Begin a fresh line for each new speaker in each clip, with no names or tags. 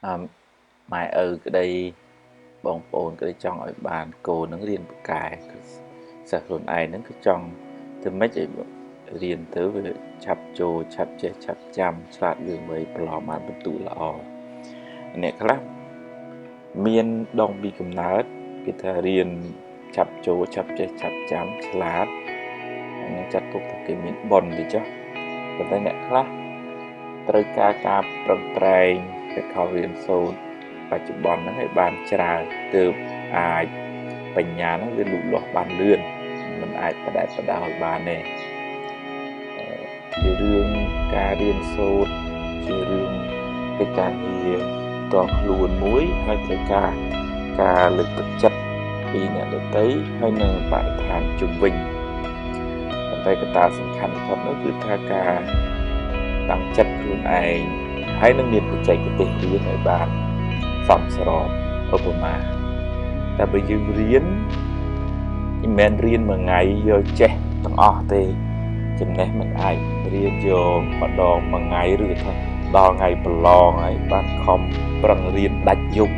អឺម៉ែឪក្តីបងប្អូនក្តីចង់ឲ្យបានកូននឹងរៀនពូកែសិស្សខ្លួនឯងហ្នឹងគឺចង់ធ្វើម៉េចឲ្យរៀនទៅវាឆាប់ចូលឆាប់ចេះឆាប់ចាំឆ្លាតលឿនវៃប្រឡងបានពិន្ទុល្អអ្នកខ្លះមានដងពីកំណើតគេថារៀនឆាប់ចូលឆាប់ចេះឆាប់ចាំឆ្លាតនឹងចាត់ទុកថាគេមានបុណ្យទៅចុះប៉ុន្តែអ្នកខ្លះត្រូវការការប្រឹងប្រែងទៅខំរៀនសូត្របច្ចុប្បន្នហ្នឹងឲ្យបានច្រើនទើបអាចបញ្ញាហ្នឹងវាលូតលាស់បានលឿនមិនអាចបដែតបដោយបានទេជារឿងការរៀនសូត្រជារឿងកិច្ចការងារផ្ទាល់ខ្លួនមួយហើយត្រូវការការលើកទឹកចិត្តពីអ្នកដទៃហើយនិងបរិស្ថានជុំវិញប៉ុន្តែកត្តាសំខាន់បំផុតនោះគឺថាការតាំងចិត្តខ្លួនឯងហើយនឹងមានបច្ចេកទេសរៀនឲ្យបានសមស្របឧបមាតែបើយើងរៀនមិនមែនរៀនមួយថ្ងៃយកចេះទាំងអស់ទេចំណេះមិនអាចរៀនយកម្ដងមួយថ្ងៃឬថាដល់ថ្ងៃប្រឡងហើយបានខំប្រឹងរៀនដាច់យប់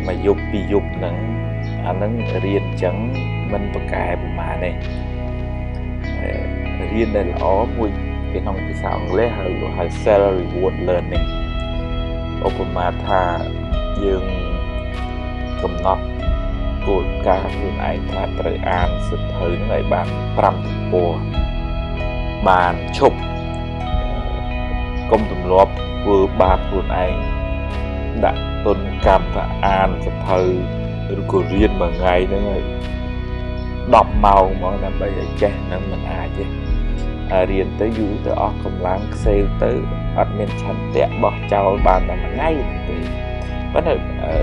មួយយប់ពីរយប់ហ្នឹងអាហ្នឹងរៀនអញ្ចឹងមិនប្រកែប្រមាណទេរៀនដែលល្អមួយគេក្នុងភាសាអង់គ្លេសហៅ self reward learning ឧបមាថាយើងកំណត់គោលការណ៍ខ្លួនឯងថាត្រូវអានសៀវភៅហ្នឹងឲ្យបាន5ទំព័របានឈប់កុំទម្លាប់ធ្វើបាបខ្លួនឯងដាក់ទុនកម្មថាអានសៀវភៅឬក៏រៀនមួយថ្ងៃហ្នឹងឲ្យ10ម៉ោងហ្មងដើម្បីឲ្យចេះហ្នឹងមិនអាចទេរៀនទៅយូរទៅអស់កម្លាំងខ្សេវទៅអត់មានឆន្ទៈបោះចោលបានតែមួយថ្ងៃហ្នឹងទេប៉ុន្តែ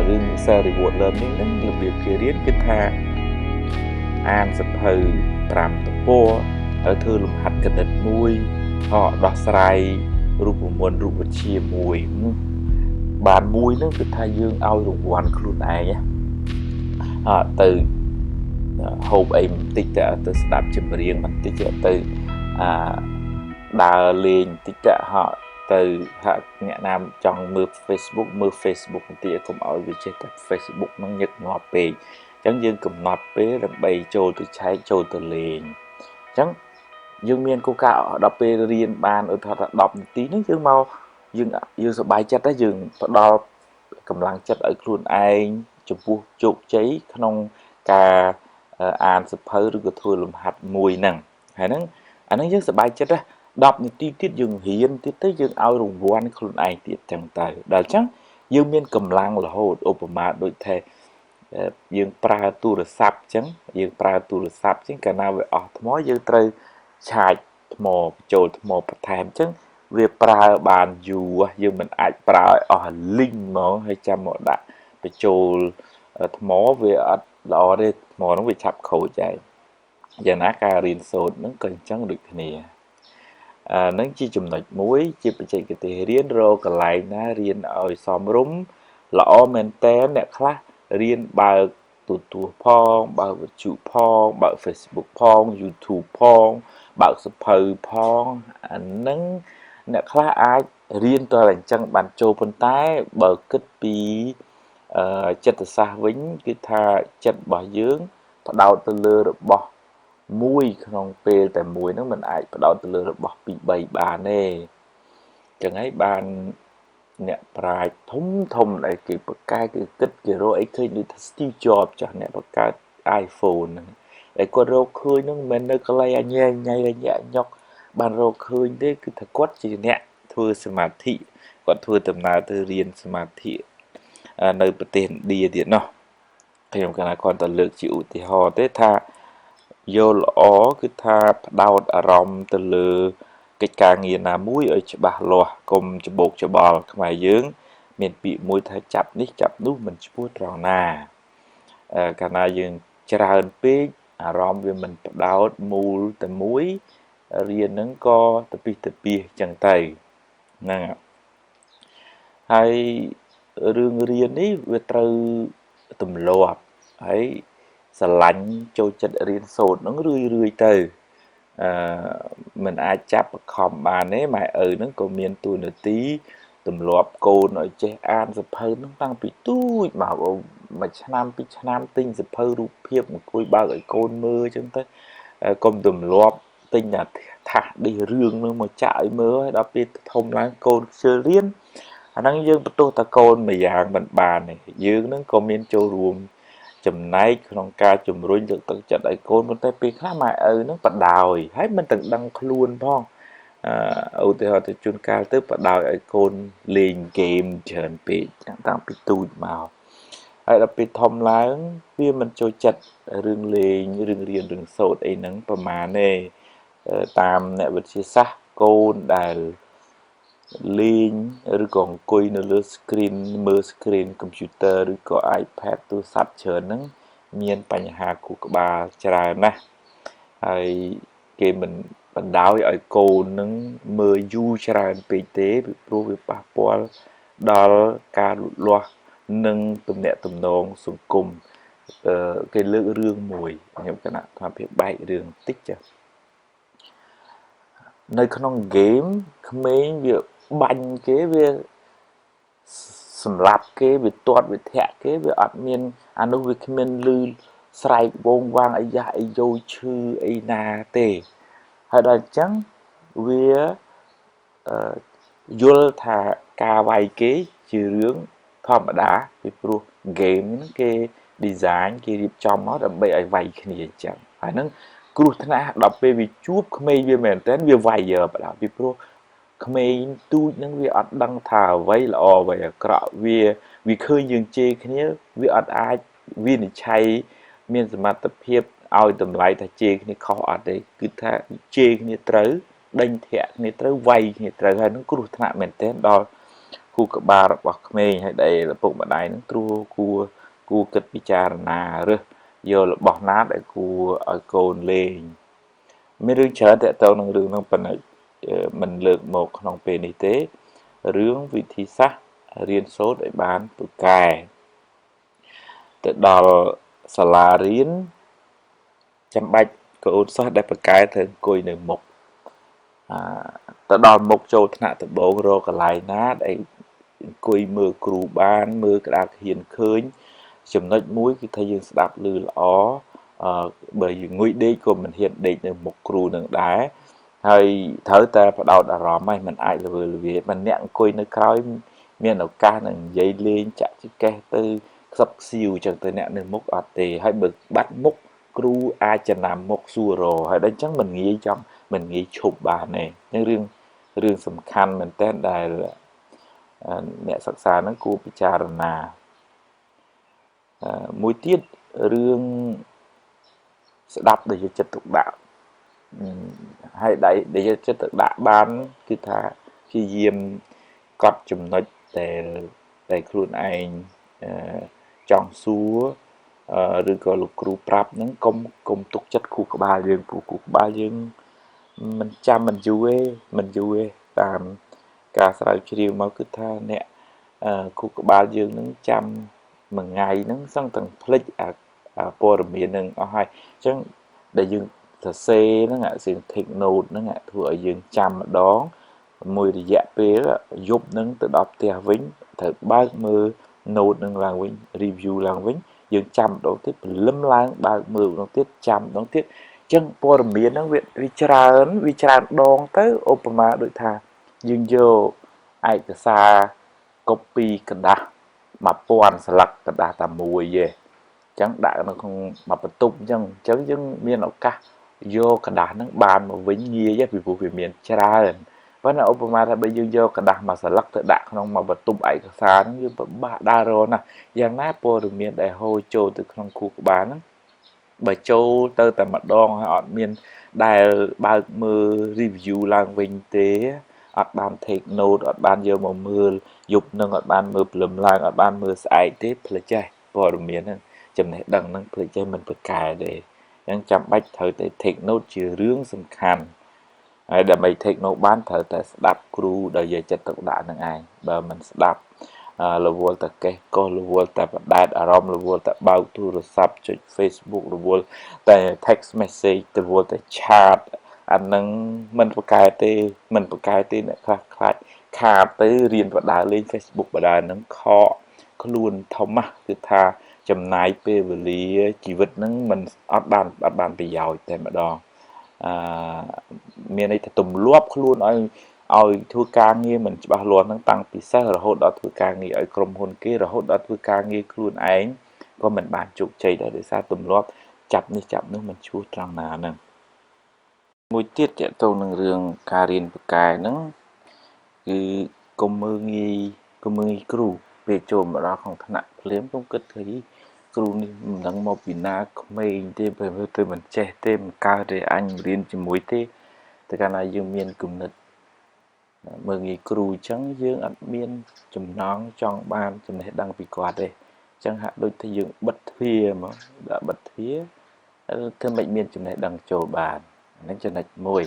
រឿង self reward learning ហ្នឹងរបៀបគេរៀនគឺថាអានសៀវភៅ5ទំព័រហើយធ្វើលំហាត់គណិតមួយហកដោះស្រាយរូបមន្តរូបវិទ្យាមួយបានមួយហ្នឹងគឺថាយើងឲ្យរង្វាន់ខ្លួនឯងអត់ទៅហូបអីបន្តិចទៅទៅស្ដាប់ចម្រៀងបន្តិចទៅអាដើរលេងបន្តិចទៅហក់ទៅហាក់អ្នកណាចង់មើល Facebook មើល Facebook បន្តិចកុំឲ្យវាចេះតែ Facebook ហ្នឹងញឹកញាប់ពេកអញ្ចឹងយើងកំណត់ពេលដើម្បីចូលទៅឆែកចូលទៅលេងអញ្ចឹងយើងមានគោលការណ៍ដល់ពេលរៀនបានឧទាហរណ៍ថា10នាទីហ្នឹងយើងមកយើងសប្បាយចិត្តដែរយើងផ្ដល់កម្លាំងចិត្តឲ្យខ្លួនឯងចំពោះជោគជ័យក្នុងការអានសៀវភៅឬក៏ធ្វើលំហាត់មួយហ្នឹងហើយហ្នឹងអាហ្នឹងយើងសប្បាយចិត្តណា10នាទីទៀតយើងរៀនទៀតទៅយើងឲ្យរង្វាន់ខ្លួនឯងទៀតចឹងទៅដល់ចឹងយើងមានកម្លាំងរហូតឧបមាដូចថាយើងប្រើទូរស័ព្ទចឹងយើងប្រើទូរស័ព្ទចឹងកាលណាវាអស់ថ្មយើងត្រូវឆាចថ្មបញ្ចូលថ្មបន្ថែមចឹងវាប្រើបានយូរយើងមិនអាចប្រើឲ្យអស់លីងហ្មងហើយចាំមកដាក់បញ្ចូលថ្មវាអត់ល្អទេថ្មហ្នឹងវាឆាប់ខូចហើយយ៉ាងណាការរៀនសូត្រហ្នឹងក៏អញ្ចឹងដូចគ្នាអាហ្នឹងជាចំណុចមួយជាបច្ចេកទេសរៀនរកកន្លែងណារៀនឲ្យសមរម្យល្អមែនតើអ្នកខ្លះរៀនបើកទូរទស្សន៍ផងបើកវិទ្យុផងបើក Facebook ផង YouTube ផងបើកសភៅផងអាហ្នឹងអ្នកខ្លះអាចរៀនតើអញ្ចឹងបានចូលប៉ុន្តែបើគិតពីចិត្តសាស្ត្រវិញគឺថាចិត្តរបស់យើងផ្ដោតទៅលើរបស់មួយក្នុងពេលតែមួយហ្នឹងมันអាចផ្ដោតទៅលើរបស់2 3បានទេចឹងហើយបានអ្នកប្រាជ្ញធំធំដែលគេប្រកែកគេគិតគេរកអីឃើញដូចថា Steve Jobs ចាស់អ្នកបង្កើត iPhone ហ្នឹងដែលគាត់រកឃើញហ្នឹងមិនមែននៅកន្លែងអញញ៉ៃញ៉ៃញាក់ញុកបានរកឃើញទេគឺថាគាត់ជាអ្នកធ្វើសមាធិគាត់ធ្វើដំណើរទៅរៀនសមាធិនៅប្រទេសឥណ្ឌាទៀតណោះខ្ញុំកាលណាគាត់តែលើកជាឧទាហរណ៍ទេថាយកល្អគឺថាផ្ដោតអារម្មណ៍ទៅលើកិច្ចការងារណាមួយឲ្យច្បាស់លាស់កុំច្បោកច្បល់ខ្មែរយើងមានពាក្យមួយថាចាប់នេះចាប់នោះមិនឈ្មោះត្រង់ណាកាលណាយើងច្រើនពេកអារម្មណ៍វាមិនផ្ដោតមូលតែមួយរៀនហ្នឹងក៏ទៅពីទៅពីចឹងទៅហ្នឹងហើយរឿងរៀននេះវាត្រូវទម្លាប់ហើយស្រឡាញ់ចូលចិត្តរៀនសូត្រហ្នឹងរឿយរឿយទៅមិនអាចចាប់បខំបានទេម៉ែឪហ្នឹងក៏មានតួនាទី ទម្លាប់កូនឲ្យចេះអានសៀវភៅហ្នឹងតាំងពីទូចមកមួយឆ្នាំពីរឆ្នាំទិញសៀវភៅរូបភាពអង្គុយបើកឲ្យកូនមើលអញ្ចឹងទៅកុំទម្លាប់ទិញអាថាសឌីរឿងនឹងមកចាក់ឲ្យមើលឲ្យដល់ពេលធំឡើងកូនខ្ជិលរៀនអាហ្នឹងយើងបន្ទោសតកូនមួយយ៉ាងមិនបានទេយើងនឹងក៏មានចូលរួមចំណែកក្នុងការជំរុញលើកទឹកចិត្តឲ្យកូនប៉ុន្តែពេលខ្លះម៉ែឪនឹងបដោយហើយមិនទាំងដឹងខ្លួនផងឧទាហរណ៍ទៅជួនកាលទៅបដោយឲ្យកូនលេងហ្គេមច្រើនពេកតាំងពីទូចមកហើយដល់ពេលធំឡើងវាមិនចូលចិត្តរឿងលេងរឿងរៀនរឿងសូត្រអីហ្នឹងប្រហែលទេតាមអ្នកវិទ្យាសាស្ត្រកូនដែលលេងឬក៏អង្គុយនៅលើ screen មើល screen computer ឬក៏ iPad ទូរស័ព្ទច្រើនហ្នឹងមានបញ្ហាខួរក្បាលច្រើនណាស់ហើយគេមិនបណ្ដោយឲ្យកូននឹងមើលយូរច្រើនពេកទេពីព្រោះវាប៉ះពាល់ដល់ការលូតលាស់និងទំនាក់ទំនងសង្គមគេលើករឿងមួយខ្ញុំគណៈថាភាពបែករឿងតិចចានៅក្នុងហ្គេមក្មេងវាបាញ់គេវាសម្លាប់គេវាទាត់វាធាក់គេវាអត់មានអានោះវាគ្មានលឺស្រែកវងវាងអាយ៉ាអីយោឈឺអីណាទេហើយដល់អញ្ចឹងវាយល់ថាការវាយគេជារឿងធម្មតាពីព្រោះហ្គេមហ្នឹងគេ design គេរៀបចំមកដើម្បីឲ្យវាយគ្នាអញ្ចឹងហើយហ្នឹងគ្រោះថ្នាក់ដល់ពេលវាជួបក្មេងវាមែនតើវាវាយយើបដពីព្រោះក្មេងទូចហ្នឹងវាអត់ដឹងថាអ្វីល្អអ្វីអាក្រក់វាឃើញយើងជេរគ្នាវាអត់អាចវិនិច្ឆ័យមានសមត្ថភាពឲ្យតម្លៃថាជេរគ្នាខុសអត់ទេគឺថាជេរគ្នាត្រូវដេញធាក់គ្នាត្រូវវាយគ្នាត្រូវហើយនឹងគ្រោះថ្នាក់មែនទែនដល់ខួរក្បាលរបស់ក្មេងហើយដែលឪពុកម្ដាយនឹងត្រួគួរគួរគិតពិចារណារើសយករបស់ណាដែលគួរឲ្យកូនលេងមានរឿងច្រើនទាក់ទងនឹងរឿងហ្នឹងប៉ុន្តែមិនលើកមកក្នុងពេលនេះទេរឿងវិធីសាស្ត្ររៀនសូត្រឲ្យបានពូកែទៅដល់សាលារៀនចាំបាច់កូនសិស្សដែលពូកែត្រូវអង្គុយនៅមុខទៅដល់មុខចូលថ្នាក់ដំបូងរកកន្លែងណាដែលអង្គុយមើលគ្រូបានមើលក្តារខៀនឃើញចំណុចមួយគឺថាយើងស្ដាប់ឮល្អបើយើងងុយដេកក៏មិនហ៊ានដេកនៅមុខគ្រូនឹងដែរហើយត្រូវតែផ្ដោតអារម្មណ៍ហើយមិនអាចល្វើល្វាយមិនអ្នកអង្គុយនៅក្រោយមានឱកាសនឹងនិយាយលេងចាក់ចកេះទៅខ្សឹបខ្សៀវចឹងទៅអ្នកនៅមុខអត់ទេហើយបើបាត់មុខគ្រូអាចចំណាំមុខសួររហើយដល់អញ្ចឹងមិនងាយចង់មិនងាយឈប់បានទេអញ្ចឹងរឿងសំខាន់មែនតើដែលអ្នកសិក្សាហ្នឹងគួរពិចារណាមួយទៀតរឿងស្ដាប់ដោយយកចិត្តទុកដាក់ហើយដែលយកចិត្តទុកដាក់បានគឺថាព្យាយាមកត់ចំណុចដែលខ្លួនឯងចង់សួរឬក៏លោកគ្រូប្រាប់ហ្នឹងកុំទុកចិត្តខួរក្បាលយើងព្រោះខួរក្បាលយើងមិនចាំមិនយូរទេមិនយូរទេតាមការស្រាវជ្រាវមកគឺថាអ្នកខួរក្បាលយើងហ្នឹងចាំមួយថ្ងៃហ្នឹងសឹងទាំងភ្លេចអាព័ត៌មានហ្នឹងអស់ហើយអញ្ចឹងដែលយើងសរសេរហ្នឹងអាសៀង take note ហ្នឹងធ្វើឲ្យយើងចាំម្ដងមួយរយៈពេលយប់ហ្នឹងទៅដល់ផ្ទះវិញត្រូវបើកមើល note ហ្នឹងឡើងវិញ review ឡើងវិញយើងចាំម្ដងទៀតព្រលឹមឡើងបើកមើលម្ដងទៀតចាំម្ដងទៀតអញ្ចឹងព័ត៌មានហ្នឹងវាច្រើនវាច្រើនដងទៅឧបមាដូចថាយើងយកឯកសារ copy ក្រដាស1000ស្លឹកក្រដាសតែមួយទេអញ្ចឹងដាក់នៅក្នុងមួយបន្ទប់អញ្ចឹងយើងមានឱកាសយកក្រដាសហ្នឹងបានមកវិញងាយពីព្រោះវាមានច្រើនប៉ុន្តែឧបមាថាបើយើងយកក្រដាសមួយស្លឹកទៅដាក់ក្នុងមួយបន្ទប់ឯកសារហ្នឹងយើងពិបាកដើររកណាស់យ៉ាងណាព័ត៌មានដែលហូរចូលទៅក្នុងខួរក្បាលហ្នឹងបើចូលទៅតែម្ដងហើយអត់មានដែលបើកមើល review ឡើងវិញទេអត់បាន take note អត់បានយកមកមើលយប់នឹងអត់បានមើលព្រលឹមឡើងអត់បានមើលស្អែកទេភ្លេចចេះព័ត៌មានហ្នឹងចំណេះដឹងហ្នឹងភ្លេចចេះមិនប្រកែទេអញ្ចឹងចាំបាច់ត្រូវតែ take note ជារឿងសំខាន់ហើយដើម្បី take note បានត្រូវតែស្ដាប់គ្រូដោយយកចិត្តទុកដាក់នឹងឯងបើមិនស្ដាប់រវល់តែកេះកោះរវល់តែបដែតអារម្មណ៍រវល់តែបើកទូរស័ព្ទចុច Facebook រវល់តែ text message រវល់តែ chat អានឹងមិនប្រកែទេមិនប្រកែទេអ្នកខ្លះខ្លាច ខាតទៅរៀនបដើលេង Facebook បដើនឹងខកខ្លួនធំណាស់គឺថាចំណាយពេលវេលាជីវិតនឹងមិនអត់បានប្រយោជន៍តែម្ដងអឺមានន័យថាទម្លាប់ខ្លួនឲ្យធ្វើការងារមិនច្បាស់លាស់នឹងតាំងពីសិស្សរហូតដល់ធ្វើការងារឲ្យក្រុមហ៊ុនគេរហូតដល់ធ្វើការងារខ្លួនឯងក៏មិនបានជោគជ័យដែរដោយសារទម្លាប់ចាប់នេះចាប់នោះមិនឈួសត្រង់ណាហ្នឹងមួយទៀតទាក់ទងនឹងរឿងការរៀនពូកែហ្នឹងគឺកុំមើលងាយគ្រូពេលចូលមកដល់ក្នុងថ្នាក់ភ្លាមកុំគិតថាគ្រូនេះមិនដឹងមកពីណាក្មេងទេពេលទៅមិនចេះទេមិនកើតទេអញរៀនជាមួយទេតែកាលណាយើងមានគំនិតមើលងាយគ្រូអញ្ចឹងយើងអត់មានចំណងចង់បានចំណេះដឹងពីគាត់ទេអញ្ចឹងហាក់ដូចថាយើងបិទទ្វារមកដាក់បិទទ្វារធ្វើមិនមានចំណេះដឹងចូលបានហ្នឹងចំណុចមួយ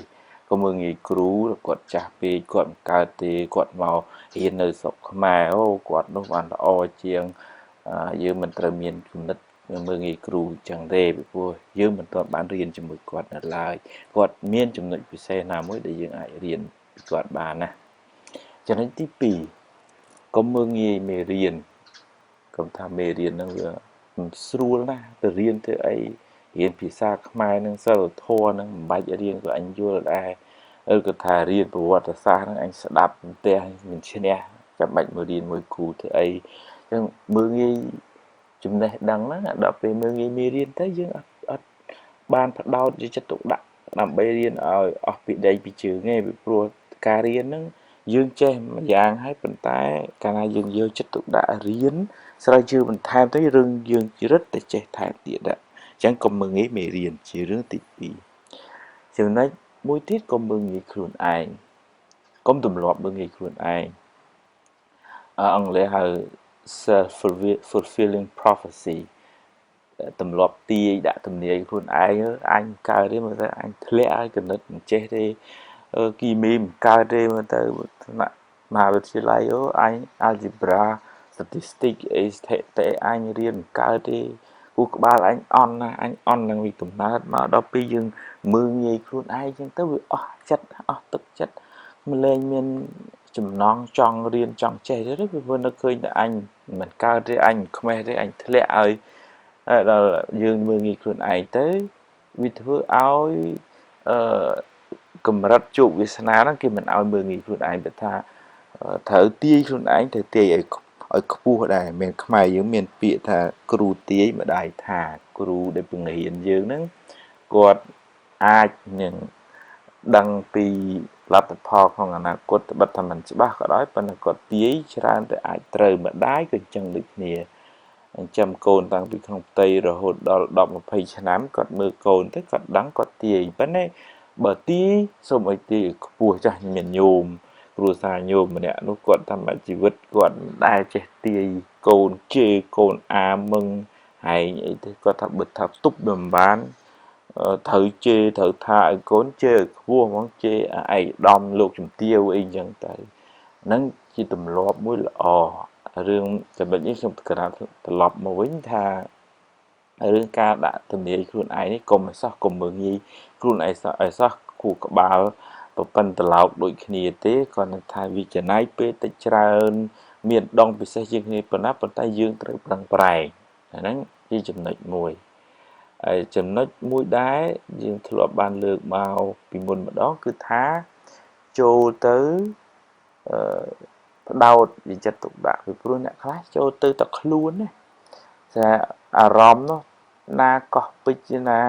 កុំមើលងាយគ្រូគាត់ចាស់ពេកគាត់មិនកើតទេគាត់មករៀននៅស្រុកខ្មែរអូគាត់នោះបានល្អជាងយើងមិនត្រូវមានគំនិតមើលងាយគ្រូអញ្ចឹងទេពីព្រោះយើងមិនទាន់បានរៀនជាមួយគាត់នៅឡើយគាត់មានចំណុចពិសេសណាមួយដែលយើងអាចរៀនពីគាត់បានណាចំណុចទី2កុំមើលងាយមេរៀនកុំថាមេរៀនហ្នឹងវាស្រួលណាស់ទៅរៀនទៅអីរៀនភាសាខ្មែរនឹងសិលធម៌នឹងមិនបាច់រៀនក៏អញយល់ដែរឬក៏ថារៀនប្រវត្តិសាស្ត្រនឹងអញស្ដាប់ផ្ទះមិនឈ្នះចាំបាច់មករៀនមួយគ្រូធ្វើអីអញ្ចឹងមើលងាយចំណេះដឹងហ្នឹងដល់ពេលមើលងាយមេរៀនទៅយើងអត់បានផ្ដោតយកចិត្តទុកដាក់ដើម្បីរៀនឲ្យអស់ពីដីពីជើងទេពីព្រោះការរៀនហ្នឹងយើងចេះមួយយ៉ាងហើយប៉ុន្តែកាលណាយើងយកចិត្តទុកដាក់រៀនស្រាវជ្រាវបន្ថែមទៅរឿងយើងរឹតតែចេះថែមទៀតដែរអញ្ចឹងកុំមើលងាយមេរៀនជារឿងទី2ចំណុចមួយទៀតកុំមើលងាយខ្លួនឯងកុំទម្លាប់មើលងាយខ្លួនឯងអង់គ្លេសហៅ self fulfilling prophecy ទម្លាប់ទាយដាក់ទំនាយខ្លួនឯងអញកើតទេមើលទៅអញធ្លាក់ហើយកណិតមិនចេះទេគីមីមិនកើតទេមើលទៅថ្នាក់មហាវិទ្យាល័យអូអញ algebra statistic អីស្ថិតិអញរៀនមិនកើតទេគូក្បាលអញអន់ណាស់អញអន់នឹងពីកំណើតមកដល់ពេលយើងមើលងាយខ្លួនឯងចឹងទៅវាអស់ចិត្តអស់ទឹកចិត្តមិនលែងមានចំណងចង់រៀនចង់ចេះទេពីព្រោះនៅឃើញតែអញមិនកើតទេអញខ្មេះទេអញធ្លាក់ឲ្យដល់យើងមើលងាយខ្លួនឯងទៅវាធ្វើឲ្យកម្រិតជោគវាសនាហ្នឹងគេមិនឲ្យមើលងាយខ្លួនឯងបើថាត្រូវទាយខ្លួនឯងត្រូវទាយឲ្យខ្ពស់ដែរមានខ្មែរយើងមានពាក្យថាគ្រូទាយម្ដាយថាគ្រូដែលបង្រៀនយើងហ្នឹងគាត់អាចនឹងដឹងពីលទ្ធផលក្នុងអនាគតត្បិតថាមិនច្បាស់ក៏ដោយប៉ុន្តែគាត់ទាយច្រើនតែអាចត្រូវម្ដាយក៏អញ្ចឹងដូចគ្នាចិញ្ចឹមកូនតាំងពីក្នុងផ្ទៃរហូតដល់10 20ឆ្នាំគាត់មើលកូនទៅគាត់ដឹងគាត់ទាយប៉ុន្តែបើទាយសូមឲ្យទាយខ្ពស់ចាស់មានញោមគ្រួសារញោមម្នាក់នោះគាត់តាមជីវិតគាត់មិនដែលចេះទាយកូនជេរកូនអាមឹងហែងអីទេគាត់ថាបើថាទប់មិនបានត្រូវជេរត្រូវថាឲ្យកូនជេរឲ្យខ្ពស់ហ្មងជេរឯកឧត្តមលោកជំទាវអីចឹងទៅហ្នឹងជាទម្លាប់មួយល្អរឿងចំណុចនេះខ្ញុំក្រាបត្រឡប់មកវិញថារឿងការដាក់ទំនាយខ្លួនឯងនេះកុំឲ្យសោះកុំមើលងាយខ្លួនឯងសោះឲ្យសោះគូក្បាលប្រពន្ធត្រឡោកដូចគ្នាទេគាត់នឹងថាវាចំណាយពេលតិចច្រើនមានដងពិសេសជាងគ្នាប៉ុណ្ណាប៉ុន្តែយើងត្រូវប្រឹងប្រែងអាហ្នឹងជាចំណុចមួយហើយចំណុចមួយដែរយើងធ្លាប់បានលើកមកពីមុនម្ដងគឺថាចូលទៅផ្ដោតវិចិត្រទុកដាក់ពីព្រោះអ្នកខ្លះចូលទៅតែខ្លួនណាថាអារម្មណ៍នោះណាកោះពេជ្រណា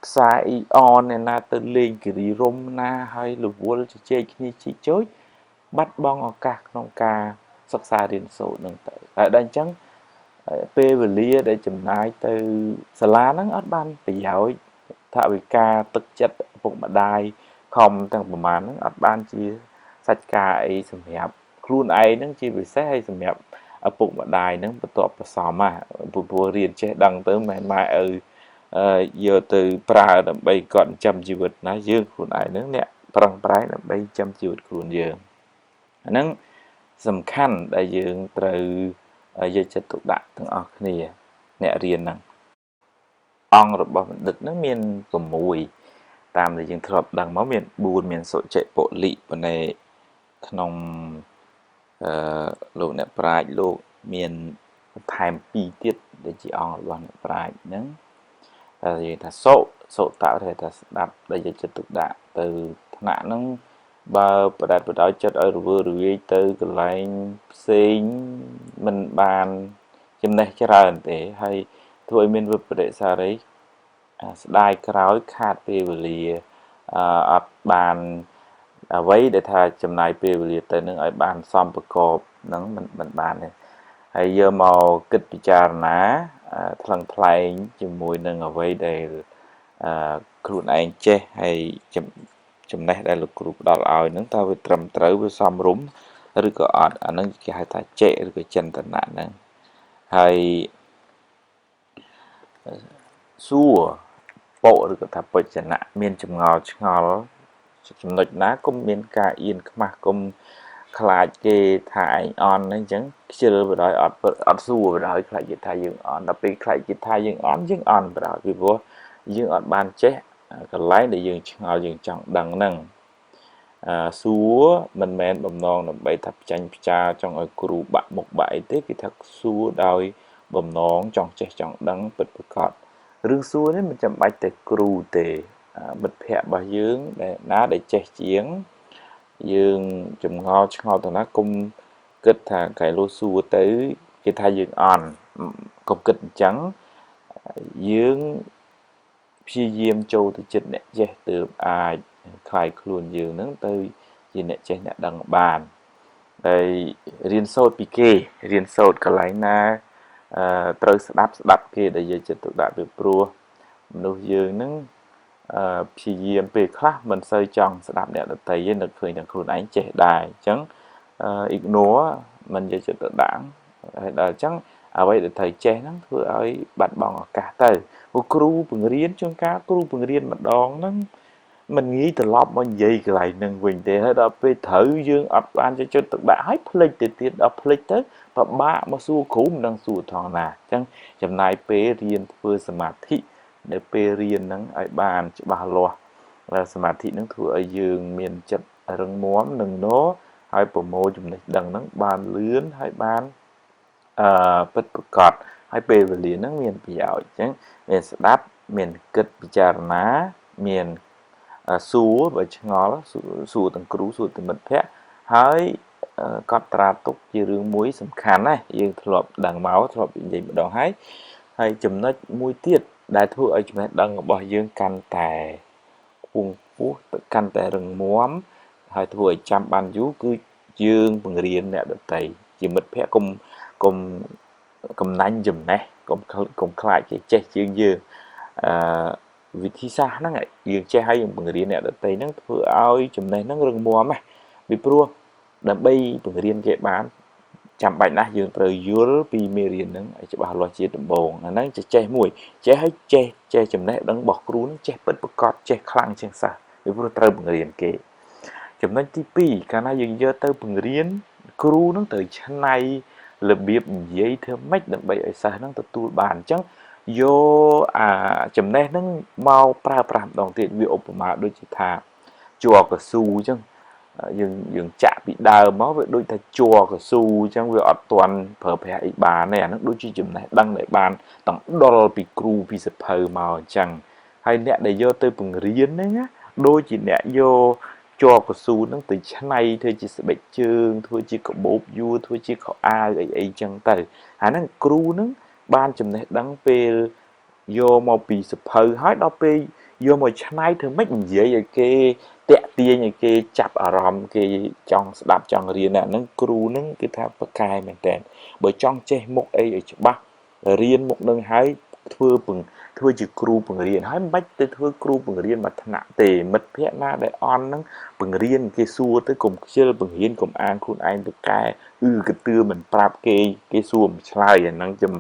ផ្សារអ៊ីអនណាទៅលេងគិរីរំណាហើយរវល់ជជែកគ្នាជីកចូចបាត់បង់ឱកាសក្នុងការសិក្សារៀនសូត្រនឹងទៅហើយដល់អញ្ចឹងពេលវេលាដែលចំណាយទៅសាលាហ្នឹងអត់បានប្រយោជន៍ថវិកាទឹកចិត្តឪពុកម្ដាយខំទាំងប្រមាណហ្នឹងអត់បានជាសាច់ការអីសម្រាប់ខ្លួនឯងហ្នឹងជាពិសេសហើយសម្រាប់ឪពុកម្ដាយហ្នឹងបន្ទាប់ប្រសមហ่ะព្រោះរៀនចេះដឹងទៅមិនម៉ែឪយកទៅប្រើដើម្បីគាត់ចិញ្ចឹមជីវិតណាយើងខ្លួនឯងហ្នឹងអ្នកប្រឹងប្រែងដើម្បីចិញ្ចឹមជីវិតខ្លួនយើងអាហ្នឹងសំខាន់ដែលយើងត្រូវយកចិត្តទុកដាក់ទាំងអស់គ្នាអ្នករៀនហ្នឹងអង្គរបស់បណ្ឌិតហ្នឹងមាន6តាមដែលយើងធ្លាប់ដឹងមកមាន4មានសុចិពលិប៉ុន្តែក្នុង អឺលោកអ្នកប្រាជ្ញលោកមានបន្ថែមពីរទៀតដែលជាអង្គរបស់អ្នកប្រាជ្ញហ្នឹងតែនិយាយថាសុសុតៈថាស្ដាប់ដែលយកចិត្តទុកដាក់ទៅថ្នាក់ហ្នឹងបើបដែតបដោយចិត្តឲ្យរវើរវាយទៅកន្លែងផ្សេងមិនបានចំណេះច្រើនទេហើយធ្វើឲ្យមានវិបរិសារីស្ដាយក្រោយខាតពេលវេលាអត់បានអ្វីដែលថាចំណាយពេលវេលាទៅនឹងឲ្យបានសមប្រកបនឹងមិនបានទេហើយយកមកគិតពិចារណាថ្លឹងថ្លែងជាមួយនឹងអ្វីដែលខ្លួនឯងចេះហើយចំណេះដែលលោកគ្រូផ្ដល់ឲ្យហ្នឹងតើវាត្រឹមត្រូវវាសមរម្យឬក៏អត់អាហ្នឹងគេហៅថាចេឬក៏ចិន្តនៈហ្នឹងហើយសួរពុឬក៏ថាបច្ចនៈមានចម្ងល់ឆ្ងល់ចំណុចណាកុំមានការអៀនខ្មាស់កុំខ្លាចគេថាឯងអន់អញ្ចឹងខ្ជិលបដ ாய் អត់សួរបដ ாய் ខ្លាចគេថាយើងអន់ដល់ពេលខ្លាចគេថាយើងអន់យើងអន់បដ ாய் ពីព្រោះយើងអត់បានចេះកន្លែងដែលយើងឆ្ងល់យើងចង់ដឹងហ្នឹងសួរមិនមែនបំណងដើម្បីថាផ្ចាញ់ផ្ចាចង់ឲ្យគ្រូបាក់មុខបាក់អីទេគេថាសួរដោយបំណងចង់ចេះចង់ដឹងពិតប្រាកដរឿងសួរនេះមិនចាំបាច់តែគ្រូទេមិត្តភ័ក្តិរបស់យើងដែលណាដែលចេះជាងយើងចម្ងល់ឆ្ងល់ទៅណាកុំគិតថាកែលោសួរទៅគេថាយើងអន់កុំគិតអញ្ចឹងយើងព្យាយាមចូលទៅចិត្តអ្នកចេះទើបអាចคลายខ្លួនយើងហ្នឹងទៅជាអ្នកចេះអ្នកដឹងបានហើយរៀនសូត្រពីគេរៀនសូត្រកន្លែងណាត្រូវស្ដាប់គេដែលយកចិត្តទុកដាក់ពីព្រោះមនុស្សយើងហ្នឹងព្យាយាមពេលខ្លះមិនសូវចង់ស្ដាប់អ្នកដទៃទេនឹកឃើញតែខ្លួនឯងចេះដែរអញ្ចឹង ignore មិនយកចិត្តទុកដាក់ហើយដល់អញ្ចឹងអ្វីដែលត្រូវចេះហ្នឹងធ្វើឲ្យបាត់បង់ឱកាសទៅព្រោះគ្រូបង្រៀនជួនកាលគ្រូបង្រៀនម្ដងហ្នឹងមិនងាយត្រឡប់មកនិយាយកន្លែងហ្នឹងវិញទេហើយដល់ពេលត្រូវយើងអត់បានយកចិត្តទុកដាក់ហើយភ្លេចទៅទៀតដល់ភ្លេចទៅពិបាកមកសួរគ្រូមិនដឹងសួរថងណាអញ្ចឹងចំណាយពេលរៀនធ្វើសមាធិនៅពេលរៀនហ្នឹងឲ្យបានច្បាស់លាស់សមាធិហ្នឹងធ្វើឲ្យយើងមានចិត្តរឹងមាំនឹងណហើយប្រមូលចំណេះដឹងហ្នឹងបានលឿនហើយបានពិតប្រាកដហើយពេលវេលាហ្នឹងមានប្រយោជន៍អញ្ចឹងមានស្ដាប់មានគិតពិចារណាមានសួរបើឆ្ងល់សួរទាំងគ្រូសួរទាំងមិត្តភ័ក្តិហើយកត់ត្រាទុកជារឿងមួយសំខាន់ណាស់យើងធ្លាប់ដឹងមកធ្លាប់និយាយម្ដងហើយហើយចំណុចមួយទៀតដែលធ្វើឲ្យចំណេះដឹងរបស់យើងកាន់តែខ្ពង់ខ្ពស់ទៅកាន់តែរឹងមាំហើយធ្វើឲ្យចាំបានយូរគឺយើងបង្រៀនអ្នកដទៃជាមិត្តភ័ក្តិកុំកំណាញ់ចំណេះកុំខ្លាចគេចេះជាងយើងវិធីសាស្ត្រហ្នឹងយើងចេះហើយយើងបង្រៀនអ្នកដទៃហ្នឹងធ្វើឲ្យចំណេះហ្នឹងរឹងមាំណាពីព្រោះដើម្បីបង្រៀនគេបានចាំបាច់ណាស់យើងត្រូវយល់ពីមេរៀនហ្នឹងឲ្យច្បាស់លាស់ជាដំបូងអាហ្នឹងចេះមួយចេះហើយចេះចំណេះដឹងរបស់គ្រូហ្នឹងចេះពិតប្រាកដចេះខ្លាំងជាងសិស្សពីព្រោះត្រូវបង្រៀនគេចំណុចទី2កាលណាយើងយកទៅបង្រៀនគ្រូហ្នឹងត្រូវច្នៃរបៀបនិយាយធ្វើម៉េចដើម្បីឲ្យសិស្សហ្នឹងទទួលបានអញ្ចឹងយកអាចំណេះហ្នឹងមកប្រើប្រាស់ម្ដងទៀតវាឧបមាដូចជាថាជ័រកស៊ូអញ្ចឹងយើងចាក់ពីដើមមកវាដូចថាជ័រកស៊ូអញ្ចឹងវាអត់ទាន់ប្រើប្រាស់អីបានទេអាហ្នឹងដូចជាចំណេះដឹងដែលបានតណ្ដុលពីគ្រូពីសភៅមកអញ្ចឹងហើយអ្នកដែលយកទៅបង្រៀនហ្នឹងណាដូចជាអ្នកយកជ័រកស៊ូហ្នឹងទៅច្នៃធ្វើជាស្បែកជើងធ្វើជាកាបូបយួរធ្វើជាខោអាវអីអីចឹងទៅអាហ្នឹងគ្រូហ្នឹងបានចំណេះដឹងពេលយកមកពីសភៅហើយដល់ពេលយកមកច្នៃធ្វើម៉េចនិយាយឲ្យគេតាក់ទាញឲ្យគេចាប់អារម្មណ៍គេចង់ស្ដាប់ចង់រៀនអាហ្នឹងគ្រូហ្នឹងគឺថាប្រកែមែនតើបើចង់ចេះមុខអីឲ្យច្បាស់រៀនមុខនឹងហើយធ្វើជាគ្រូបង្រៀនហើយមិនបាច់ទៅធ្វើគ្រូបង្រៀនមួយថ្នាក់ទេមិត្តភ័ក្តិណាដែលអន់ហ្នឹងបង្រៀនគេសួរទៅកុំខ្ជិលបង្រៀនកុំអានខ្លួនឯងប្រកែកទឿមិនប្រាប់គេគេសួរមិនឆ្លើយអាហ្នឹងចំ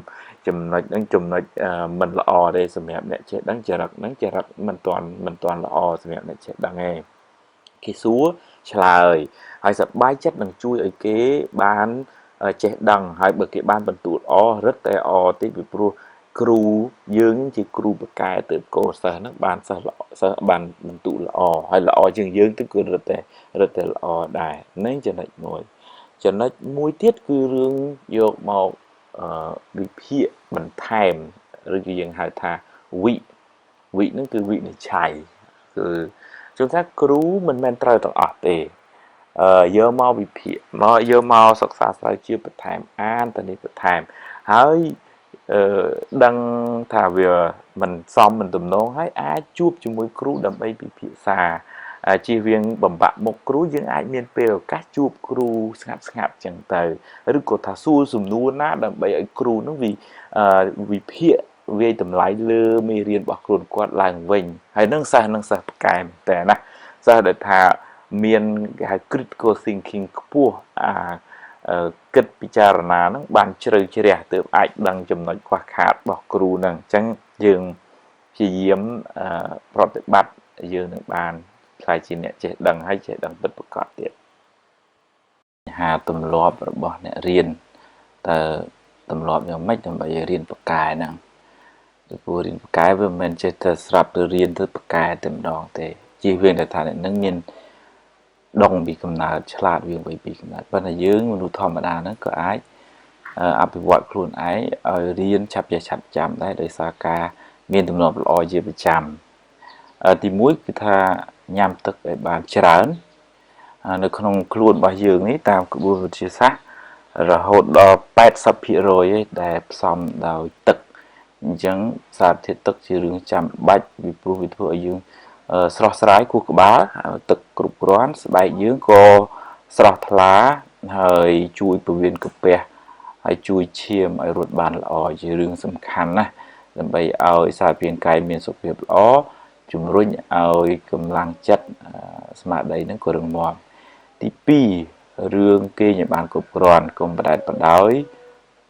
ណុចហ្នឹងចំណុចមិនល្អទេសម្រាប់អ្នកចេះដឹងចរិតហ្នឹងចរិតមិនទាន់ល្អសម្រាប់អ្នកចេះដឹងទេគេសួរឆ្លើយហើយសប្បាយចិត្តនឹងជួយឲ្យគេបានចេះដឹងហើយបើគេបានបន្ទូលអរឹតតែអតិពីព្រោះគ្រូយើងជាគ្រូបកែទៅកូនសិស្សហ្នឹងបានសិស្សបានបន្ទូលល្អហើយល្អជាងយើងទៅគឺរឹតតែល្អដែរហ្នឹងចំណុចមួយ ចំណុចមួយទៀតគឺរឿងយកមកវិភាគបន្ថែមឬក៏យើងហៅថាវិវិហ្នឹងគឺវិនិច្ឆ័យគឺជួនថាគ្រូមិនមែនត្រូវទាំងអស់ទេយកមកវិភាគមកយកមកសិក្សាស្រាវជ្រាវបន្ថែមអានទៅនេះបន្ថែមហើយដឹងថាវាមិនសមមិនទំនងហើយអាចជួបជាមួយគ្រូដើម្បីពិភាក្សាជៀសវាងបំបាក់មុខគ្រូយើងអាចមានពេលឱកាសជួបគ្រូស្ងាត់ស្ងាត់ចឹងទៅឬក៏ថាសួរសំណួរណាដើម្បីឲ្យគ្រូនឹងវិភាគវាយតម្លៃលើមេរៀនរបស់ខ្លួនគាត់ឡើងវិញហើយនឹងសិស្សនឹងសិស្សប្រកែមែនតើណាសិស្សដែលថាមានគេហៅ critical thinking ខ្ពស់អាគិតពិចារណាហ្នឹងបានជ្រៅជ្រះទើបអាចដឹងចំណុចខ្វះខាតរបស់គ្រូហ្នឹងអញ្ចឹងយើងព្យាយាមប្រតិបត្តិយើងនឹងបានក្លាយជាអ្នកចេះដឹងហើយចេះដឹងពិតប្រាកដទៀតបញ្ហាទម្លាប់របស់អ្នករៀនតើទម្លាប់យ៉ាងម៉េចដើម្បីឲ្យរៀនពូកែហ្នឹងពីព្រោះរៀនពូកែវាមិនមែនចេះតែស្រាប់ទៅរៀនទៅពូកែតែម្ដងទេជៀសវាងតែថាអ្នកនឹងមានដងពីកំណើតឆ្លាតវាងវៃពីកំណើតប៉ុន្តែយើងមនុស្សធម្មតាហ្នឹងក៏អាចអភិវឌ្ឍខ្លួនឯងឲ្យរៀនឆាប់ចេះឆាប់ចាំដែរដោយសារការមានទម្លាប់ល្អជាប្រចាំទី1គឺថាញ៉ាំទឹកឲ្យបានច្រើននៅក្នុងខ្លួនរបស់យើងនេះតាមក្បួនវិទ្យាសាស្ត្ររហូតដល់ 80% ឯដែលផ្សំដោយទឹកអញ្ចឹងសារធាតុទឹកជារឿងចាំបាច់ពីព្រោះវាធ្វើឲ្យយើងស្រស់ស្រាយខួរក្បាលទឹកគ្រប់គ្រាន់ស្បែកយើងក៏ស្រស់ថ្លាហើយជួយពវៀនកាពះហើយជួយឈាមឲ្យរត់បានល្អជារឿងសំខាន់ណាស់ដើម្បីឲ្យសារពាង្គកាយមានសុខភាពល្អជំរុញឲ្យកម្លាំងចិត្តស្មារតីនឹងក៏រឹងមាំទី2រឿងគេងឲ្យបានគ្រប់គ្រាន់កុំបដែតបដោយ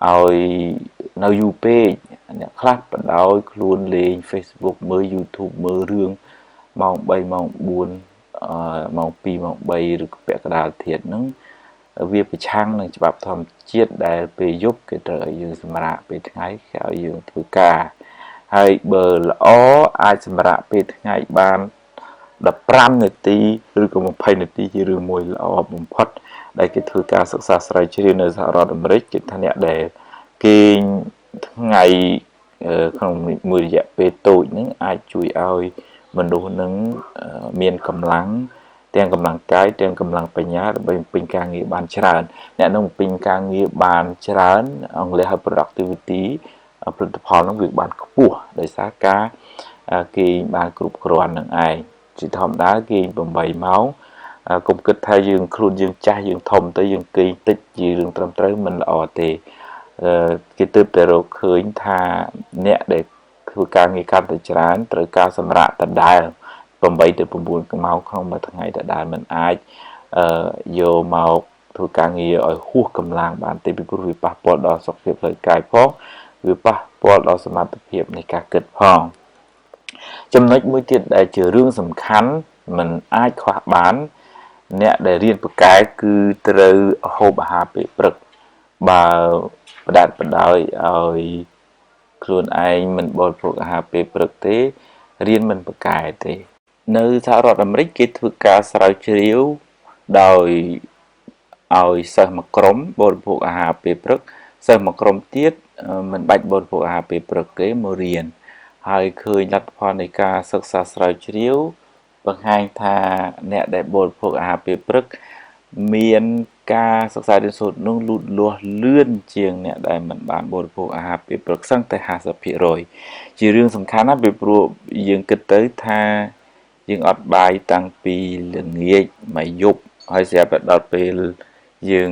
ឲ្យនៅយូរពេកអ្នកខ្លះបដោយខ្លួនលេង Facebook មើល YouTube មើលរឿងម៉ោង3ម៉ោង4ម៉ោង2ម៉ោង3ឬក៏ពាក់កណ្ដាលធាតុហ្នឹងវាប្រឆាំងនឹងច្បាប់ធម្មជាតិដែលពេលយប់គេត្រូវឲ្យយើងសម្រាកពេលថ្ងៃគេឲ្យយើងធ្វើការហើយបើល្អអាចសម្រាកពេលថ្ងៃបាន15នាទីឬក៏20នាទីជារឿងមួយល្អបំផុតដែលគេធ្វើការសិក្សាស្រាវជ្រាវនៅសហរដ្ឋអាមេរិកគេថាអ្នកដែលគេងថ្ងៃក្នុងមួយរយៈពេលតូចហ្នឹងអាចជួយឲ្យមនុស្សនឹងមានកម្លាំងទាំងកម្លាំងកាយទាំងកម្លាំងបញ្ញាដើម្បីបំពេញការងារបានច្រើនអ្នកនឹងបំពេញការងារបានច្រើនអង់គ្លេសហៅ productivity ផលិតផលនឹងវាបានខ្ពស់ដោយសារការគេងបានគ្រប់គ្រាន់នឹងឯងជាធម្មតាគេង8ម៉ោងកុំគិតថាយើងខ្លួនយើងចាស់យើងធំទៅយើងគេងតិចជារឿងត្រឹមត្រូវមិនល្អទេគេទើបតែរកឃើញថាអ្នកដែលធ្វើការងារកាន់តែច្រើនត្រូវការសម្រាកដដែល8ទៅ9ម៉ោងក្នុងមួយថ្ងៃដដែលមិនអាចយកមកធ្វើការងារឲ្យហួសកម្លាំងបានទេពីព្រោះវាប៉ះពាល់ដល់សុខភាពផ្លូវកាយផងវាប៉ះពាល់ដល់សមត្ថភាពនៃការគិតផងចំណុចមួយទៀតដែលជារឿងសំខាន់មិនអាចខ្វះបានអ្នកដែលរៀនពូកែគឺត្រូវហូបអាហារពេលព្រឹកបើបដែតបដោយឲ្យខ្លួនឯងមិនបរិភោគអាហារពេលព្រឹកទេរៀនមិនពូកែទេនៅសហរដ្ឋអាមេរិកគេធ្វើការស្រាវជ្រាវដោយឲ្យសិស្សមួយក្រុមបរិភោគអាហារពេលព្រឹកសិស្សមួយក្រុមទៀតមិនបាច់បរិភោគអាហារពេលព្រឹកទេមករៀនហើយឃើញលទ្ធផលនៃការសិក្សាស្រាវជ្រាវបង្ហាញថាអ្នកដែលបរិភោគអាហារពេលព្រឹកមានការសិក្សារៀនសូត្រនឹងលូតលាស់លឿនជាងអ្នកដែលមិនបានបរិភោគអាហារពេលព្រឹកសឹងតែ 50% ជារឿងសំខាន់ណាស់ពីព្រោះយើងគិតទៅថាយើងអត់បាយតាំងពីល្ងាចមកយប់ហើយស្រាប់តែដល់ពេលយើង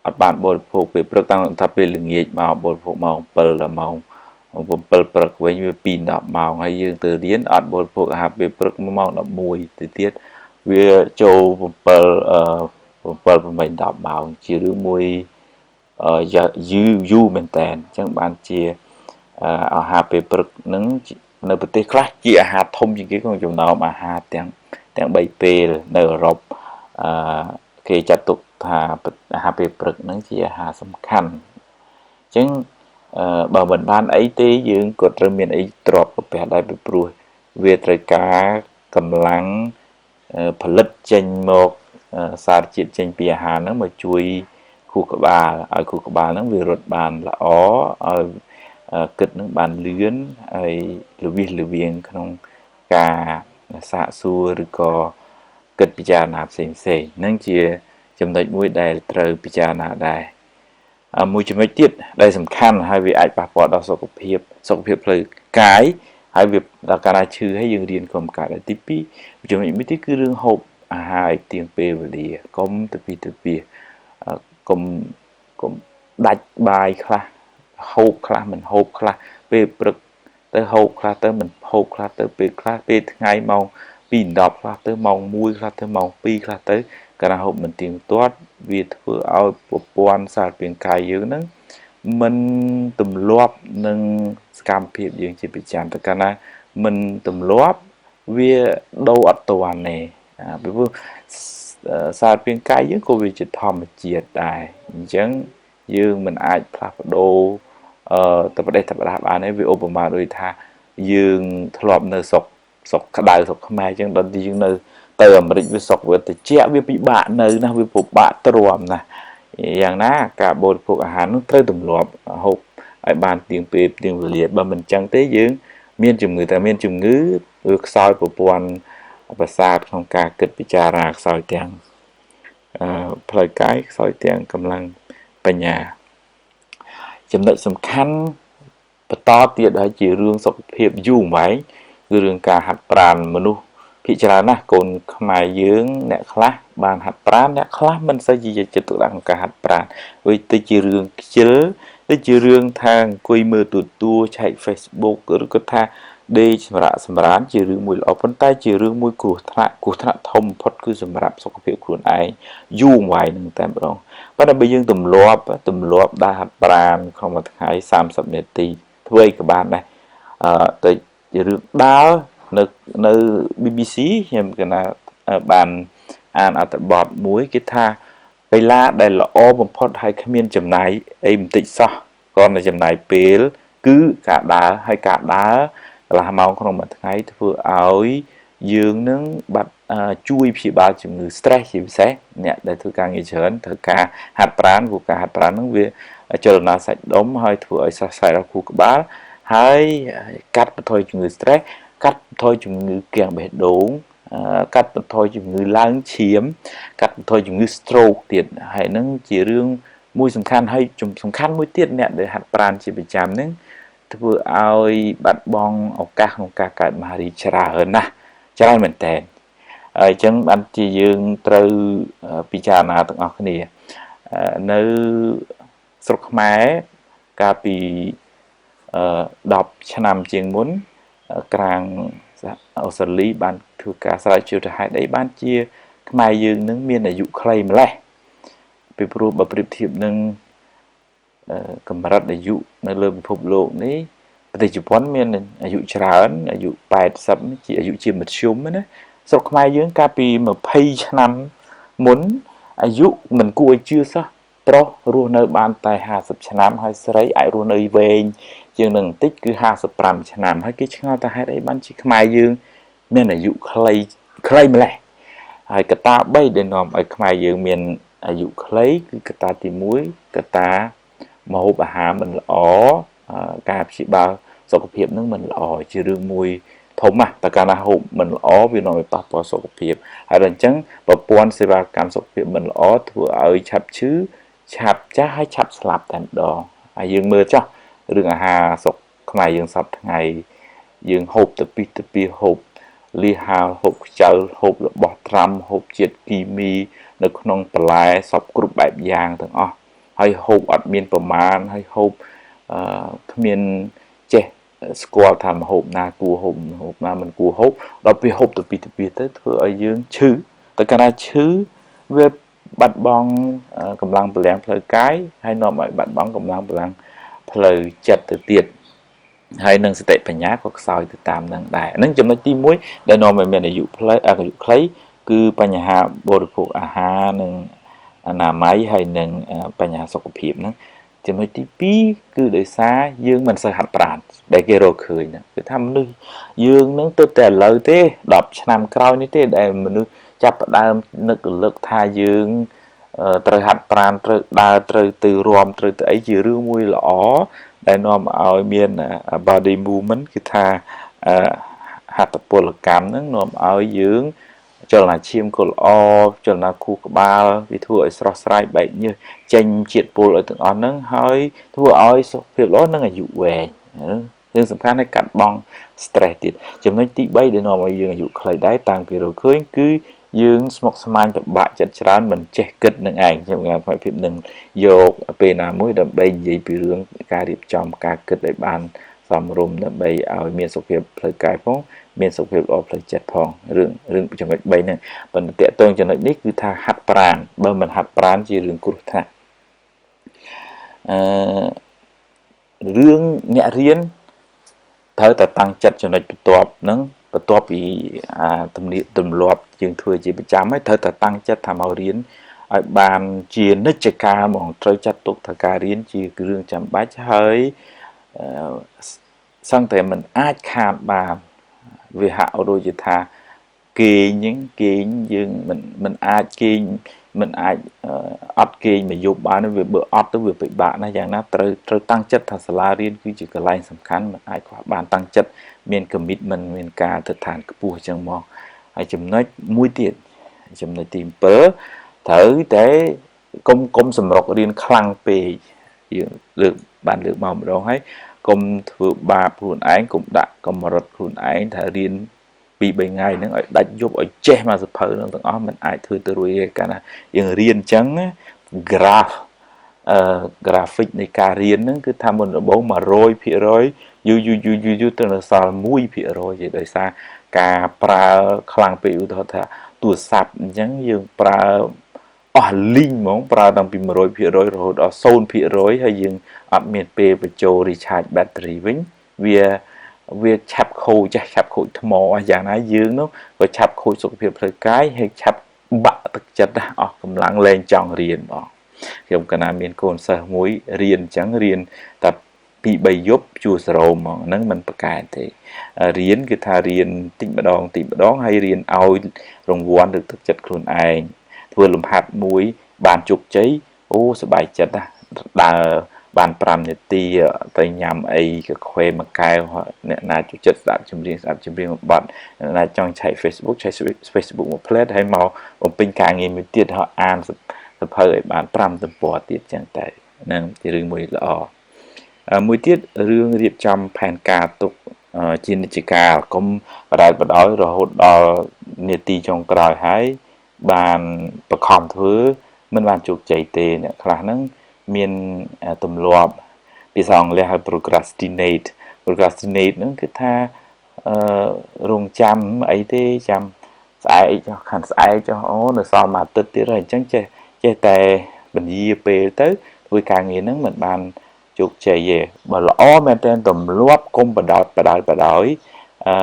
អត់បានបរិភោគពេលព្រឹកតាំងថាពេលល្ងាចមកបរិភោគម៉ោង7ដល់ម៉ោង7ព្រឹកវិញវា2 10ម៉ោងហើយយើងទៅរៀនអត់បរិភោគអាហារពេលព្រឹកម៉ោង11ទៅទៀតវាចូល7 7 8 10ម៉ោងជារឿងមួយយូរយូរមែនតើអញ្ចឹងបានជាអាហារពេលព្រឹកនឹងនៅប្រទេសខ្លះជាអាហារធំជាងគេក្នុងចំណោមអាហារទាំង3ពេលនៅអឺរ៉ុបគេចាត់ទុកថាអាហារពេលព្រឹកនឹងជាអាហារសំខាន់អញ្ចឹងបើមិនបានអីទេយើងក៏ត្រូវមានអីទ្របកាពះដែរពីព្រោះវាត្រូវការកម្លាំងផលិតចេញមក សារជាតិចេញពីអាហារហ្នឹងមកជួយខួរក្បាលឲ្យខួរក្បាលហ្នឹងវារត់បានល្អឲ្យគិតនឹងបានលឿនហើយល្វិសល្វៀងក្នុងការសាកសួរឬក៏គិតពិចារណាផ្សេងផ្សេងនឹងជាចំណុចមួយដែលត្រូវពិចារណាដែរមួយចំណុចទៀតដែលសំខាន់ហើយវាអាចប៉ះពាល់ដល់សុខភាពផ្លូវកាយហើយវាដល់កាលណាឈឺហើយយើងរៀនកុំកើតទី2ចំណុចមួយទៀតគឺរឿងហូបអាហារឲ្យទៀងពេលវេលាកុំទៅពីទៅពីកុំដាច់បាយខ្លះហូបខ្លះមិនហូបខ្លះពេលព្រឹកទៅហូបខ្លះទៅមិនហូបខ្លះទៅពេលខ្លះពេលថ្ងៃម៉ោង2:10ខ្លះទៅម៉ោង1ខ្លះទៅម៉ោង2ខ្លះទៅកាលណាហូបមិនទៀងទាត់វាធ្វើឲ្យប្រព័ន្ធសារពាង្គកាយយើងហ្នឹងមិនទម្លាប់នឹងសកម្មភាពយើងជាប្រចាំតែកាលណាមិនទម្លាប់វាដូរអត់ទាន់ទេពីព្រោះសារពាង្គកាយយើងក៏វាជាធម្មជាតិដែរអញ្ចឹងយើងមិនអាចផ្លាស់ប្ដូរទៅប្រទេសតបដាបានទេវាឧបមាដូចថាយើងធ្លាប់នៅស្រុកក្តៅស្រុកខ្មែរអញ្ចឹងដល់ទីយើងនៅទៅអាមេរិកវាស្រុកវាត្រជាក់វាពិបាកនៅណាស់វាពិបាកទ្រាំណាស់យ៉ាងណាការបរិភោគអាហារនោះត្រូវទម្លាប់ហូបឲ្យបានទៀងពេលទៀងវេលាបើមិនចឹងទេយើងមានជំងឺតែមានជំងឺវាខ្សោយប្រព័ន្ធប្រសាទក្នុងការគិតពិចារណាខ្សោយទាំងផ្លូវកាយខ្សោយទាំងកម្លាំងបញ្ញាចំណុចសំខាន់បន្តទៀតហើយជារឿងសុខភាពយូរអង្វែងគឺរឿងការហាត់ប្រាណមនុស្សភាគច្រើនណាស់កូនខ្មែរយើងអ្នកខ្លះបានហាត់ប្រាណអ្នកខ្លះមិនសូវជាយកចិត្តទុកដាក់ក្នុងការហាត់ប្រាណវាទៅជារឿងខ្ជិលទៅជារឿងថាអង្គុយមើលទូទួឆែក Facebook ឬក៏ថាដេកសម្រាកសម្រានជារឿងមួយល្អប៉ុន្តែជារឿងមួយគ្រោះថ្នាក់ធំបំផុតគឺសម្រាប់សុខភាពខ្លួនឯងយូរអង្វែងនឹងតែម្ដងប៉ុន្តែបើយើងទម្លាប់ដើរហាត់ប្រាណក្នុងមួយថ្ងៃ30នាទីធ្វើអីក៏បានដែរទៅជារឿងដើរនៅ BBC ខ្ញុំកណាបានអានអត្ថបទមួយគេថាកីឡាដែលល្អបំផុតហើយគ្មានចំណាយអីបន្តិចសោះគ្រាន់តែចំណាយពេលគឺការដើរហើយការដើរកន្លះម៉ោងក្នុងមួយថ្ងៃធ្វើឲ្យយើងនឹងបាត់ជួយព្យាបាលជំងឺ stress ជាពិសេសអ្នកដែលធ្វើការងារច្រើនត្រូវការហាត់ប្រាណព្រោះការហាត់ប្រាណហ្នឹងវាចលនាសាច់ដុំហើយធ្វើឲ្យសរសៃដល់ខួរក្បាលហើយកាត់បន្ថយជំងឺ stress កាត់បន្ថយជំងឺគាំងបេះដូងកាត់បន្ថយជំងឺឡើងឈាមកាត់បន្ថយជំងឺ stroke ទៀតហើយនឹងជារឿងមួយសំខាន់ហើយសំខាន់មួយទៀតអ្នកដែលហាត់ប្រាណជាប្រចាំហ្នឹងធ្វើឲ្យបាត់បង់ឱកាសក្នុងការកើតមហារីកច្រើនណាស់ច្រើនមែនតើហើយអញ្ចឹងបានជាយើងត្រូវពិចារណាទាំងអស់គ្នានៅស្រុកខ្មែរកាលពី10ឆ្នាំជាងមុនក្រាងអូស្ត្រាលីបានធ្វើការស្រាវជ្រាវទៅហេតុអីបានជាខ្មែរយើងនឹងមានអាយុខ្លីម្ល៉េះពីព្រោះបើប្រៀបធៀបនឹងកម្រិតអាយុនៅលើពិភពលោកនេះប្រទេសជប៉ុនមានអាយុច្រើនអាយុ80ជាអាយុជាមធ្យមណាស្រុកខ្មែរយើងកាលពី20ឆ្នាំមុនអាយុមិនគួរឲ្យជឿសោះប្រុសរស់នៅបានតែ50ឆ្នាំហើយស្រីអាចរស់នៅវែងជាងនឹងបន្តិចគឺ55ឆ្នាំហើយគេឆ្ងល់ថាហេតុអីបានជាខ្មែរយើងមានអាយុខ្លីម្ល៉េះហើយកត្តា3ដែលនាំឲ្យខ្មែរយើងមានអាយុខ្លីគឺកត្តាទី1កត្តាម្ហូបអាហារមិនល្អការព្យាបាលសុខភាពនឹងមិនល្អជារឿងមួយធំណាស់តែកាលណាហូបមិនល្អវានាំឲ្យប៉ះពាល់សុខភាពហើយដល់អញ្ចឹងប្រព័ន្ធសេវាកម្មសុខភាពមិនល្អធ្វើឲ្យឆាប់ឈឺឆាប់ចាស់ហើយឆាប់ស្លាប់តែម្ដងហើយយើងមើលចុះរឿងអាហារស្រុកខ្មែរយើងសប្តាហ៍ថ្ងៃយើងហូបទៅពីហូបលីហាលហូបខ្ចៅហូបរបស់ត្រាំហូបជាតិគីមីនៅក្នុងបន្លែសពគ្រប់បែបយ៉ាងទាំងអស់ហើយហូបអត់មានប្រមាណហើយហូបគ្មានចេះស្គាល់ថាម្ហូបណាគួរហូបម្ហូបណាមិនគួរហូបដល់ពេលហូបទៅពីទៅធ្វើឲ្យយើងឈឺតែកាលណាឈឺវាបាត់បង់កម្លាំងពលំផ្លូវកាយហើយនាំឲ្យបាត់បង់កម្លាំងពលំផ្លូវចិត្តទៅទៀតហើយនឹងសតិបញ្ញាក៏ខ្សោយទៅតាមនឹងដែរហ្នឹងចំណុចទី1ដែលនាំឲ្យមានអាយុខ្លីគឺបញ្ហាបរិភោគអាហារនិងអនាម័យហើយនឹងបញ្ហាសុខភាពហ្នឹងចំណុចទី2គឺដោយសារយើងមិនសូវហាត់ប្រាណដែលគេរកឃើញគឺថាមនុស្សយើងនឹងទៅតែឥឡូវទេ10ឆ្នាំក្រោយនេះទេដែលមនុស្ស ចាប់ផ្ដើមនឹករលឹកថាយើងត្រូវហាត់ប្រាណត្រូវដើរត្រូវទៅរាំត្រូវទៅអីជារឿងមួយល្អដែលនាំឲ្យមាន body movement គឺថាហត្ថពលកម្មហ្នឹងនាំឲ្យយើងចលនាឈាមក៏ល្អចលនាខួរក្បាលវាធ្វើឲ្យស្រស់ស្រាយបែកញើសចេញជាតិពុលឲ្យទាំងអស់ហ្នឹងហើយធ្វើឲ្យសុខភាពល្អនិងអាយុវែងរឿងសំខាន់ឲ្យកាត់បង់ stress ទៀតចំណុចទី3ដែលនាំឲ្យយើងអាយុខ្លីដែរតាមគេរកឃើញគឺយើងស្មុគស្មាញពិបាកចិត្តច្រើនមិនចេះគិតនឹងឯងខ្ញុំថាភាពនឹងយកពេលណាមួយដើម្បីនិយាយពីរឿងការរៀបចំការគិតឲ្យបានសមរម្យដើម្បីឲ្យមានសុខភាពផ្លូវកាយផងមានសុខភាពល្អផ្លូវចិត្តផងរឿងចំណុច3ហ្នឹងប៉ុន្តែតកតងចំណុចនេះគឺថាហាត់ប្រាណបើមិនហាត់ប្រាណជារឿងគ្រោះថ្នាក់រឿងអ្នករៀនត្រូវតែតាំងចិត្តចំណុចបន្ទាប់ហ្នឹងបន្ទាប់ពីអាទំនៀមទម្លាប់យើងធ្វើជាប្រចាំហើយត្រូវតែតាំងចិត្តថាមករៀនឲ្យបានជានិច្ចកាលហ្មងត្រូវចាត់ទុកថាការរៀនជារឿងចាំបាច់ហើយសឹងតែមិនអាចខាតបានវាហាក់ដូចជាថាគេងហ្នឹងគេងយើងមិនអាចគេងមិនអាចអត់គេងមួយយប់បានវាបើអត់ទៅវាពិបាកណាស់យ៉ាងណាត្រូវតាំងចិត្តថាសាលារៀនគឺជាកន្លែងសំខាន់មិនអាចខ្វះបានតាំងចិត្តមាន commitment មានការទិដ្ឋានខ្ពស់អញ្ចឹងមកហើយចំណុចមួយទៀតចំណុចទី7ត្រូវតែកុំសម្រុករៀនខ្លាំងពេកយើងលើកបានលើកមកម្ដងហើយកុំធ្វើបាបខ្លួនឯងកុំដាក់កម្រិតខ្លួនឯងថារៀន2 3ថ្ងៃហ្នឹងឲ្យដាច់យប់ឲ្យចេះមកសភៅហ្នឹងទាំងអស់มันអាចធ្វើទៅរួចទេកាលណាយើងរៀនអញ្ចឹង graph graphic នៃការរៀនហ្នឹងគឺថាមុនដំបូង100%យូរយូរយូរយូរទៅនៅសល់1%ទេដោយសារការប្រើខ្លាំងពេកឧទាហរណ៍ថាទូរស័ព្ទអញ្ចឹងយើងប្រើអស់លីងហ្មងប្រើតាំងពី100%រហូតដល់0%ហើយយើងអត់មានពេលបញ្ចូល recharge battery វិញវាឆាប់ខូចឆាប់ខូចថ្មយ៉ាងណាយើងនោះក៏ឆាប់ខូចសុខភាពផ្លូវកាយហើយឆាប់បាក់ទឹកចិត្តអស់កម្លាំងលែងចង់រៀនបងខ្ញុំកាលណាមានកូនសិស្សមួយរៀនអញ្ចឹងរៀនតែ2 3យប់ជួសរោមហ្មងហ្នឹងមិនប្រកែទេរៀនគឺថារៀនតិចម្ដងតិចម្ដងហើយរៀនឲ្យរង្វាន់ឬទឹកចិត្តខ្លួនឯងធ្វើលំហាត់មួយបានជោគជ័យអូសប្បាយចិត្តណាដើរបាន5នាទីទៅញ៉ាំអីកាហ្វេមួយកែវអ្នកណាចូលចិត្តស្ដាប់ចម្រៀងស្ដាប់ចម្រៀងមួយបទអ្នកណាចង់ឆែក Facebook ឆែក Facebook មួយផ្លែតហើយមកបំពេញការងារមួយទៀតហើយអានសភៅឲ្យបាន5ទំព័រទៀតចឹងទៅហ្នឹងជារឿងមួយល្អមួយទៀតរឿងរៀបចំផែនការទុកជានិច្ចកាលកុំបដាយបដោយរហូតដល់នាទីចុងក្រោយហើយបានបខំធ្វើមិនបានជោគជ័យទេអ្នកខ្លះហ្នឹងមានទម្លាប់ភាសាអង់គ្លេសហៅ procrastinate procrastinate ហ្នឹងគឺថារងចាំអីទេចាំស្អែកចុះខានស្អែកចុះអូនៅសល់មួយអាទិត្យទៀតហើយអញ្ចឹងចេះតែពន្យាពេលទៅធ្វើការងារហ្នឹងមិនបានជោគជ័យទេបើល្អមែនទែនទម្លាប់កុំបដោតបដោយបដោយអឺ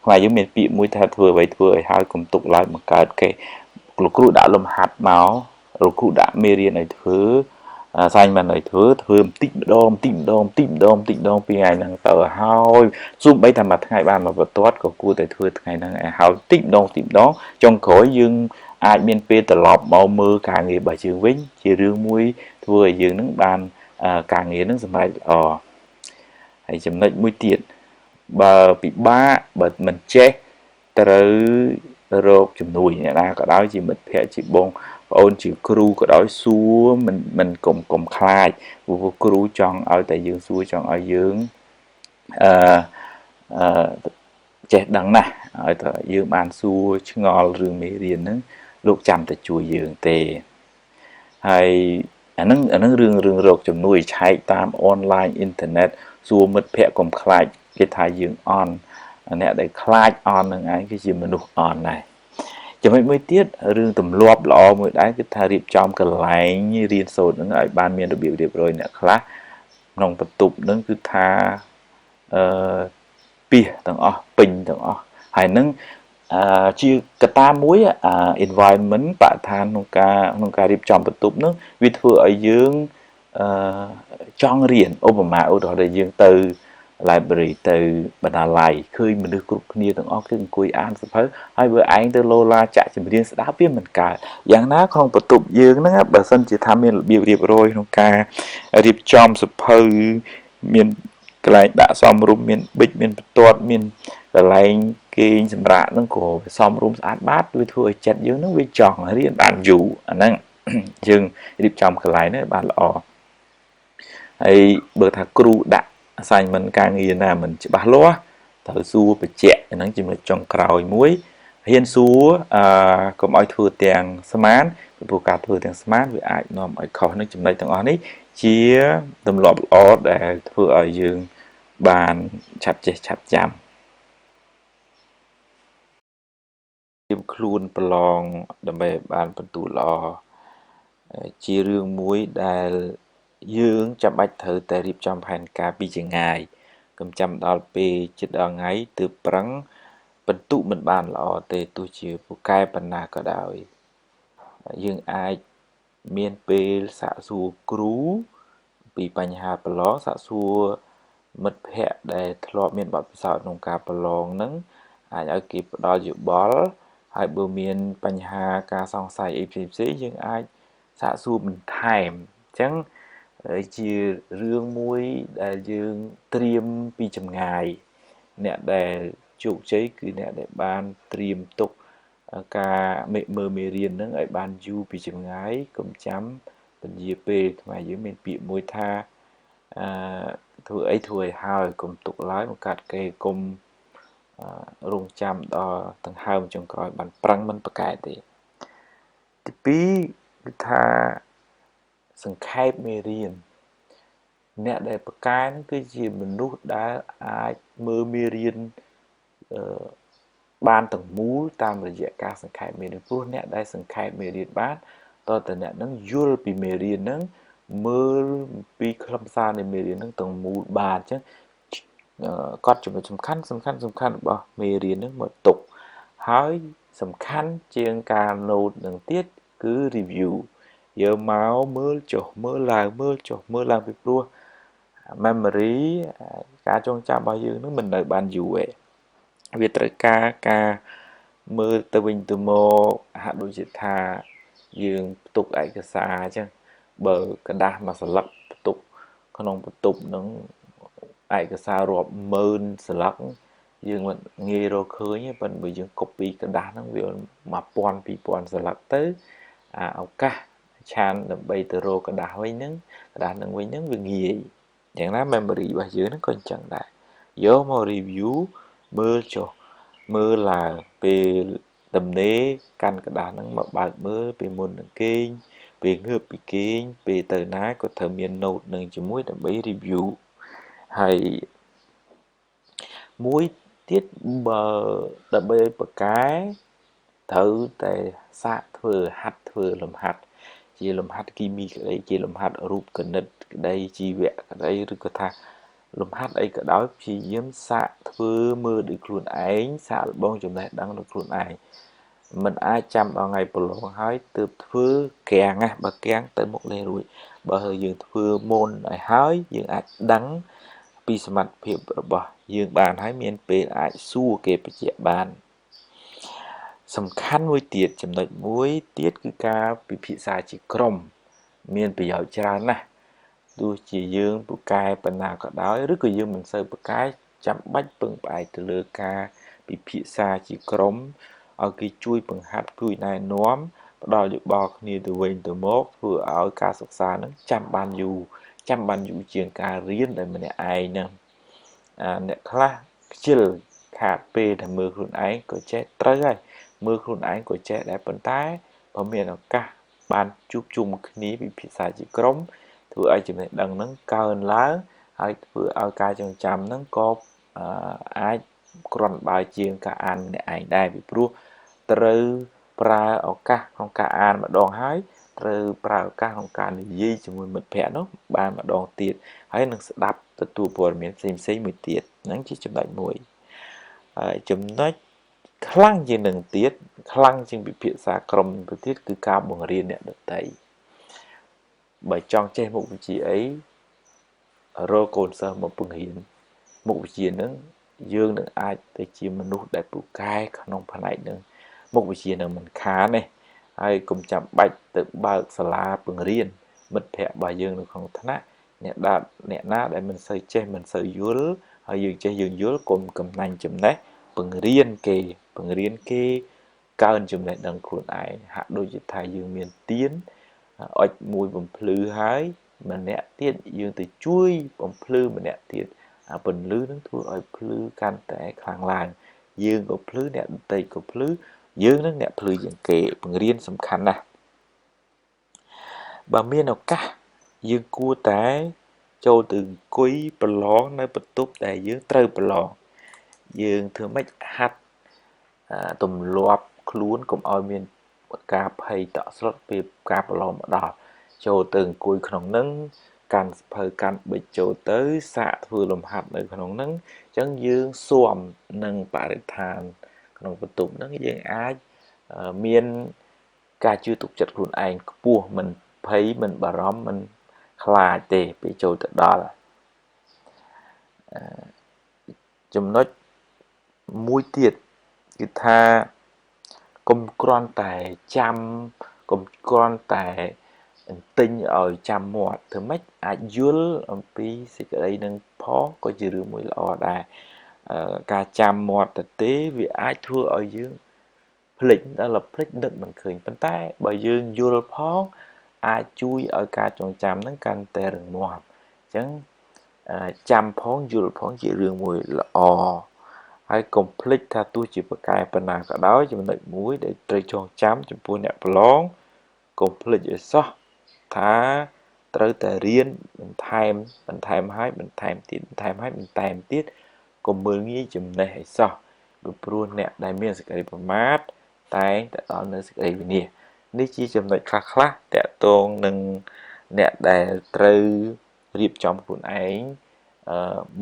ខ្មែរយើងមានពាក្យមួយថាធ្វើអ្វីធ្វើឲ្យហើយកុំទុកឡើយបង្កើតគេលោកគ្រូដាក់លំហាត់មកលោកគ្រូដាក់មេរៀនឲ្យធ្វើសាញ់មិនឲ្យធ្វើបន្តិចម្ដងបន្តិចម្ដងបន្តិចម្ដងបន្តិចម្ដងពីថ្ងៃហ្នឹងទៅហើយសូម្បីតែមួយថ្ងៃបានមួយបន្ទាត់ក៏គួរតែធ្វើថ្ងៃហ្នឹងឲ្យហើយបន្តិចម្ដងបន្តិចម្ដងចុងក្រោយយើងអាចមានពេលត្រឡប់មកមើលការងាររបស់យើងវិញជារឿងមួយធ្វើឲ្យយើងនឹងបានការងារនឹងសម្រេចល្អហើយចំណុចមួយទៀតបើពិបាកបើមិនចេះត្រូវរកជំនួយអ្នកណាក៏ដោយជាមិត្តភ័ក្តិជាបងប្អូនជាគ្រូក៏ដោយសួរមិនកុំខ្លាចព្រោះគ្រូចង់ឲ្យតែយើងសួរចង់ឲ្យយើងអឺអឺចេះដឹងណាស់ឲ្យតែយើងបានសួរឆ្ងល់រឿងមេរៀនហ្នឹងលោកចាំតែជួយយើងទេហើយអាហ្នឹងរឿងរកជំនួយឆែកតាមអនឡាញអ៊ីនធឺណិតសួរមិត្តភ័ក្តិកុំខ្លាចគេថាយើងអន់អ្នកដែលខ្លាចអន់នឹងឯងគឺជាមនុស្សអន់ដែរចំណុចមួយទៀតរឿងទម្លាប់ល្អមួយដែរគឺថារៀបចំកន្លែងរៀនសូត្រហ្នឹងឲ្យបានមានរបៀបរៀបរយអ្នកខ្លះក្នុងបន្ទប់ហ្នឹងគឺថាអឺពីសទាំងអស់ពេញទាំងអស់ហើយហ្នឹងជាកត្តាមួយ environment បរិស្ថានក្នុងការរៀបចំបន្ទប់ហ្នឹងវាធ្វើឲ្យយើងចង់រៀនឧបមាឧទាហរណ៍ដែលយើងទៅ library ទៅបណ្ណាល័យឃើញមនុស្សគ្រប់គ្នាទាំងអស់គឺអង្គុយអានសៀវភៅហើយបើឯងទៅឡូឡាចាក់ចម្រៀងស្ដាប់វាមិនកើតយ៉ាងណាក្នុងបន្ទប់យើងហ្នឹងបើសិនជាថាមានរបៀបរៀបរយក្នុងការរៀបចំសៀវភៅមានកន្លែងដាក់សមរម្យមានប៊ិចមានបន្ទាត់មានកន្លែងគេងសម្រាកហ្នឹងក៏សមរម្យស្អាតបាតវាធ្វើឲ្យចិត្តយើងហ្នឹងវាចង់រៀនបានយូរអាហ្នឹងយើងរៀបចំកន្លែងហ្នឹងបានល្អហើយបើថាគ្រូដាក់ assignment ការងារណាមិនច្បាស់លាស់ត្រូវសួរបញ្ជាក់ហ្នឹងចំណុចចុងក្រោយមួយហ៊ានសួរអឺកុំឲ្យធ្វើទាំងស្មានពីព្រោះការធ្វើទាំងស្មានវាអាចនាំឲ្យខុសនឹងចំណុចទាំងអស់នេះជាទម្លាប់ល្អដែលធ្វើឲ្យយើងបានឆាប់ចេះឆាប់ចាំត្រៀមខ្លួនប្រឡងដើម្បីបានពិន្ទុល្អជារឿងមួយដែលយើងចាំបាច់ត្រូវតែរៀបចំផែនការពីចម្ងាយកុំចាំដល់ពេលជិតដល់ថ្ងៃទើបប្រឹងពិន្ទុមិនបានល្អទេទោះជាពូកែប៉ុណ្ណាក៏ដោយយើងអាចមានពេលសាកសួរគ្រូពីបញ្ហាប្រឡងសាកសួរមិត្តភ័ក្តិដែលធ្លាប់មានបទពិសោធន៍ក្នុងការប្រឡងហ្នឹងអាចឲ្យគេផ្ដល់យោបល់ហើយបើមានបញ្ហាការសង្ស័យអីផ្សេងៗយើងអាចសាកសួរបន្ថែមអញ្ចឹងជារឿងមួយដែលយើងត្រៀមពីចម្ងាយអ្នកដែលជោគជ័យគឺអ្នកដែលបានត្រៀមទុកការមើលមេរៀនហ្នឹងឲ្យបានយូរពីចម្ងាយកុំចាំពន្យាពេលខ្មែរយើងមានពាក្យមួយថាអឺធ្វើអីធ្វើឲ្យហើយកុំទុកឡើយមកកាត់គេកុំរងចាំដល់ដង្ហើមចុងក្រោយបានប្រឹងមិនប្រកែកទេទី2គឺថាសង្ខេបមេរៀនអ្នកដែលប្រកែហ្នឹងគឺជាមនុស្សដែលអាចមើលមេរៀនបានទាំងមូលតាមរយៈការសង្ខេបមេរៀនព្រោះអ្នកដែលសង្ខេបមេរៀនបានតើតើអ្នកហ្នឹងយល់ពីមេរៀនហ្នឹងមើលពីខ្លឹមសារនៃមេរៀនហ្នឹងទាំងមូលបានអញ្ចឹងកត់ចំណុចសំខាន់សំខាន់សំខាន់របស់មេរៀនហ្នឹងមកទុកហើយសំខាន់ជាងការ note នឹងទៀតគឺ review យកមកមើលចុះមើលឡើងមើលចុះមើលឡើងពីព្រោះ memory ការចងចាំរបស់យើងនឹងមិននៅបានយូរទេវាត្រូវការការមើលទៅវិញទៅមកហាក់ដូចជាថាយើងផ្ទុកឯកសារអញ្ចឹងបើក្រដាសមួយសន្លឹកផ្ទុកក្នុងបន្ទប់នឹងឯកសាររាប់ម៉ឺនសន្លឹកយើងមិនងាយរកឃើញទេប៉ុន្តែបើយើង copy ក្រដាសហ្នឹងវា1000 2000សន្លឹកទៅអាឱកាសឆានដើម្បីទៅរកក្រដាសវិញហ្នឹងក្រដាសហ្នឹងវិញហ្នឹងវាងាយយ៉ាងណា memory របស់យើងហ្នឹងក៏អញ្ចឹងដែរយកមក review មើលចុះមើលឡើងពេលទំនេរកាន់ក្រដាសហ្នឹងមកបើកមើលពេលមុននឹងគេងពេលងើបពីគេងពេលទៅណាក៏ត្រូវមាន note នឹងជាមួយដើម្បី review ហើយមួយទៀតបើដើម្បីឲ្យប្រកែត្រូវតែសាកធ្វើហាត់ធ្វើលំហាត់ជាលំហាត់គីមីក្តីជាលំហាត់រូបគណិតក្តីជីវៈក្តីឬក៏ថាលំហាត់អីក៏ដោយព្យាយាមសាកធ្វើមើលដោយខ្លួនឯងសាកល្បងចំណេះដឹងដោយខ្លួនឯងមិនអាចចាំដល់ថ្ងៃប្រឡងហើយទើបធ្វើកាំងណាបើកាំងទៅមុខលេងរួចបើយើងធ្វើមុនឲ្យហើយយើងអាចដឹងពីសមត្ថភាពរបស់យើងបានហើយមានពេលអាចសួរគេបញ្ជាក់បានសំខាន់មួយទៀតចំណុចមួយទៀតគឺការពិភាក្សាជាក្រុមមានប្រយោជន៍ច្រើនណាស់ទោះជាយើងពូកែប៉ុណ្ណាក៏ដោយឬក៏យើងមិនសូវពូកែចាំបាច់ពឹងផ្អែកទៅលើការពិភាក្សាជាក្រុមឲ្យគេជួយបង្ហាត់ជួយណែនាំផ្ដល់យោបល់គ្នាទៅវិញទៅមកធ្វើឲ្យការសិក្សានឹងចាំបានយូរចាំបានយូរជាងការរៀនដោយម្នាក់ឯងហ្នឹងអ្នកខ្លះខ្ជិលខាតពេលតែមើលខ្លួនឯងក៏ចេះត្រូវហើយមើលខ្លួនឯងក៏ចេះដែរប៉ុន្តែបើមានឱកាសបានជួបជុំគ្នាពិភាក្សាជាក្រុមធ្វើឲ្យចំណេះដឹងហ្នឹងកើនឡើងហើយធ្វើឲ្យការចងចាំហ្នឹងក៏អាចគ្រាន់បើជាងការអានម្នាក់ឯងដែរពីព្រោះត្រូវប្រើឱកាសក្នុងការអានម្ដងហើយត្រូវប្រើឱកាសក្នុងការនិយាយជាមួយមិត្តភ័ក្តិនោះបានម្ដងទៀតហើយនឹងស្ដាប់ទទួលព័ត៌មានផ្សេងៗមួយទៀតហ្នឹងជាចំណុចមួយហើយចំណុចខ្លាំងជាងនឹងទៀតខ្លាំងជាងពិភាក្សាក្រុមទៅទៀតគឺការបង្រៀនអ្នកដទៃបើចង់ចេះមុខវិជ្ជាអីរកកូនសិស្សមកបង្រៀន មុខវិជ្ជានឹងយើងនឹងអាចទៅជាមនុស្សដែលពូកែក្នុងផ្នែកនឹងមុខវិជ្ជានឹងមិនខានទេហើយកុំចាំបាច់ទៅបើកសាលាពង្រៀនមិត្តភ័ក្តិរបស់យើងនៅក្នុងថ្នាក់អ្នកអ្នកណាដែលមិនសូវចេះមិនសូវយល់ហើយយើងចេះយើងយល់កុំកំណាញ់ចំណេះពង្រៀនគេពង្រៀនគេកើនចំណេះដឹងខ្លួនឯងហាក់ដូចជាថាយើងមានទៀនអុចមួយបំភ្លឺហើយម្នាក់ទៀតយើងទៅជួយបំភ្លឺម្នាក់ទៀតអាពន្លឺនឹងធ្វើឲ្យភ្លឺកាន់តែខ្លាំងឡើងយើងក៏ភ្លឺអ្នកដទៃក៏ភ្លឺយើងនឹងអ្នកភ្លឺជាងគេពង្រៀនសំខាន់ណាស់បើមានឱកាសយើងគួរតែចូលទៅអង្គុយប្រឡងនៅបន្ទប់ដែលយើងត្រូវប្រឡងយើងធ្វើម៉េចហាត់ទម្លាប់ខ្លួនកុំឲ្យមានការភ័យតក់ស្លុតពេលការប្រឡងមកដល់ចូលទៅអង្គុយក្នុងនឹងកាន់សភៅកាន់ប៊ិចចូលទៅសាកធ្វើលំហាត់នៅក្នុងនឹងអញ្ចឹងយើងស៊ាំនឹងបរិស្ថានក្នុងបន្ទប់ហ្នឹងយើងអាចមានការជឿទុកចិត្តខ្លួនឯងខ្ពស់មិនភ័យមិនបារម្ភមិនខ្លាចទេពេលចូលទៅដល់ចំណុចមួយទៀតគឺថាកុំគ្រាន់តែចាំកុំគ្រាន់តែទិញឲ្យចាំមាត់ធ្វើម៉េចអាចយល់អំពីសេចក្តីនឹងផងក៏ជារឿងមួយល្អដែរការចាំមាត់ទៅទេវាអាចធ្វើឲ្យយើងភ្លេចដល់ភ្លេចនឹកមិនឃើញប៉ុន្តែបើយើងយល់ផងអាចជួយឲ្យការចងចាំនឹងកាន់តែរឹងមាំអញ្ចឹងចាំផងយល់ផងជារឿងមួយល្អហើយកុំភ្លេចថាទោះជាប្រកែប៉ុណ្ណាក៏ដោយចំណុចមួយដែលត្រូវចងចាំចំពោះអ្នកប្រឡងកុំភ្លេចឲ្យសោះថាត្រូវតែរៀនបន្ថែមបន្ថែមហើយបន្ថែមទៀតបន្ថែមហើយបន្ថែមទៀតកុំមើលងាយចំណេះឲ្យសោះពីព្រោះអ្នកដែលមានសេចក្តីប្រមាទតែងតែដល់នៅសេចក្តីវិនាសនេះជាចំណុចខ្លះៗតាក់ទងនឹងអ្នកដែលត្រូវរៀបចំខ្លួនឯង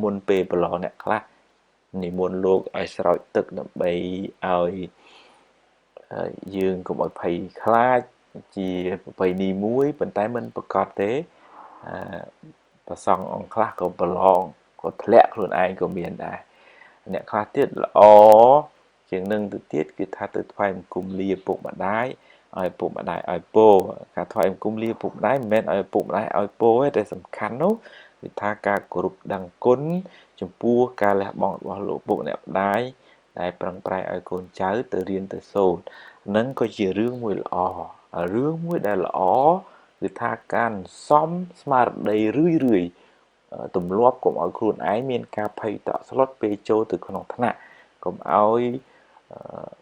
មុនពេលប្រឡងអ្នកខ្លះនិមន្តលោកឲ្យស្រោចទឹកដើម្បីឲ្យយើងកុំឲ្យភ័យខ្លាចជាប្រពៃណីមួយប៉ុន្តែមិនប្រកាសទេប្រសង់អង្គខ្លះក៏ប្រឡងក៏ធ្លាក់ខ្លួនឯងក៏មានដែរអ្នកខ្លះទៀតល្អជាងនឹងទៅទៀតគឺថាទៅថ្វាយបង្គំលាពុកម្ដាយឲ្យពុកម្ដាយឲ្យពោការថ្វាយបង្គំលាពុកម្ដាយមិនមែនឲ្យពុកម្ដាយឲ្យពោទេតែសំខាន់នោះគឺថាការគោរពដឹងគុណចំពោះការលះបង់របស់លោកពុកអ្នកម្ដាយដែលប្រឹងប្រែងឲ្យកូនចៅទៅរៀនទៅសូត្រនឹងក៏ជារឿងមួយល្អរឿងមួយដែលល្អគឺថាការសំស្មារតីរឿយរឿយទម្លាប់កុំឲ្យខ្លួនឯងមានការភ័យតក់ស្លុតពេលចូលទៅក្នុងថ្នាក់កុំឲ្យ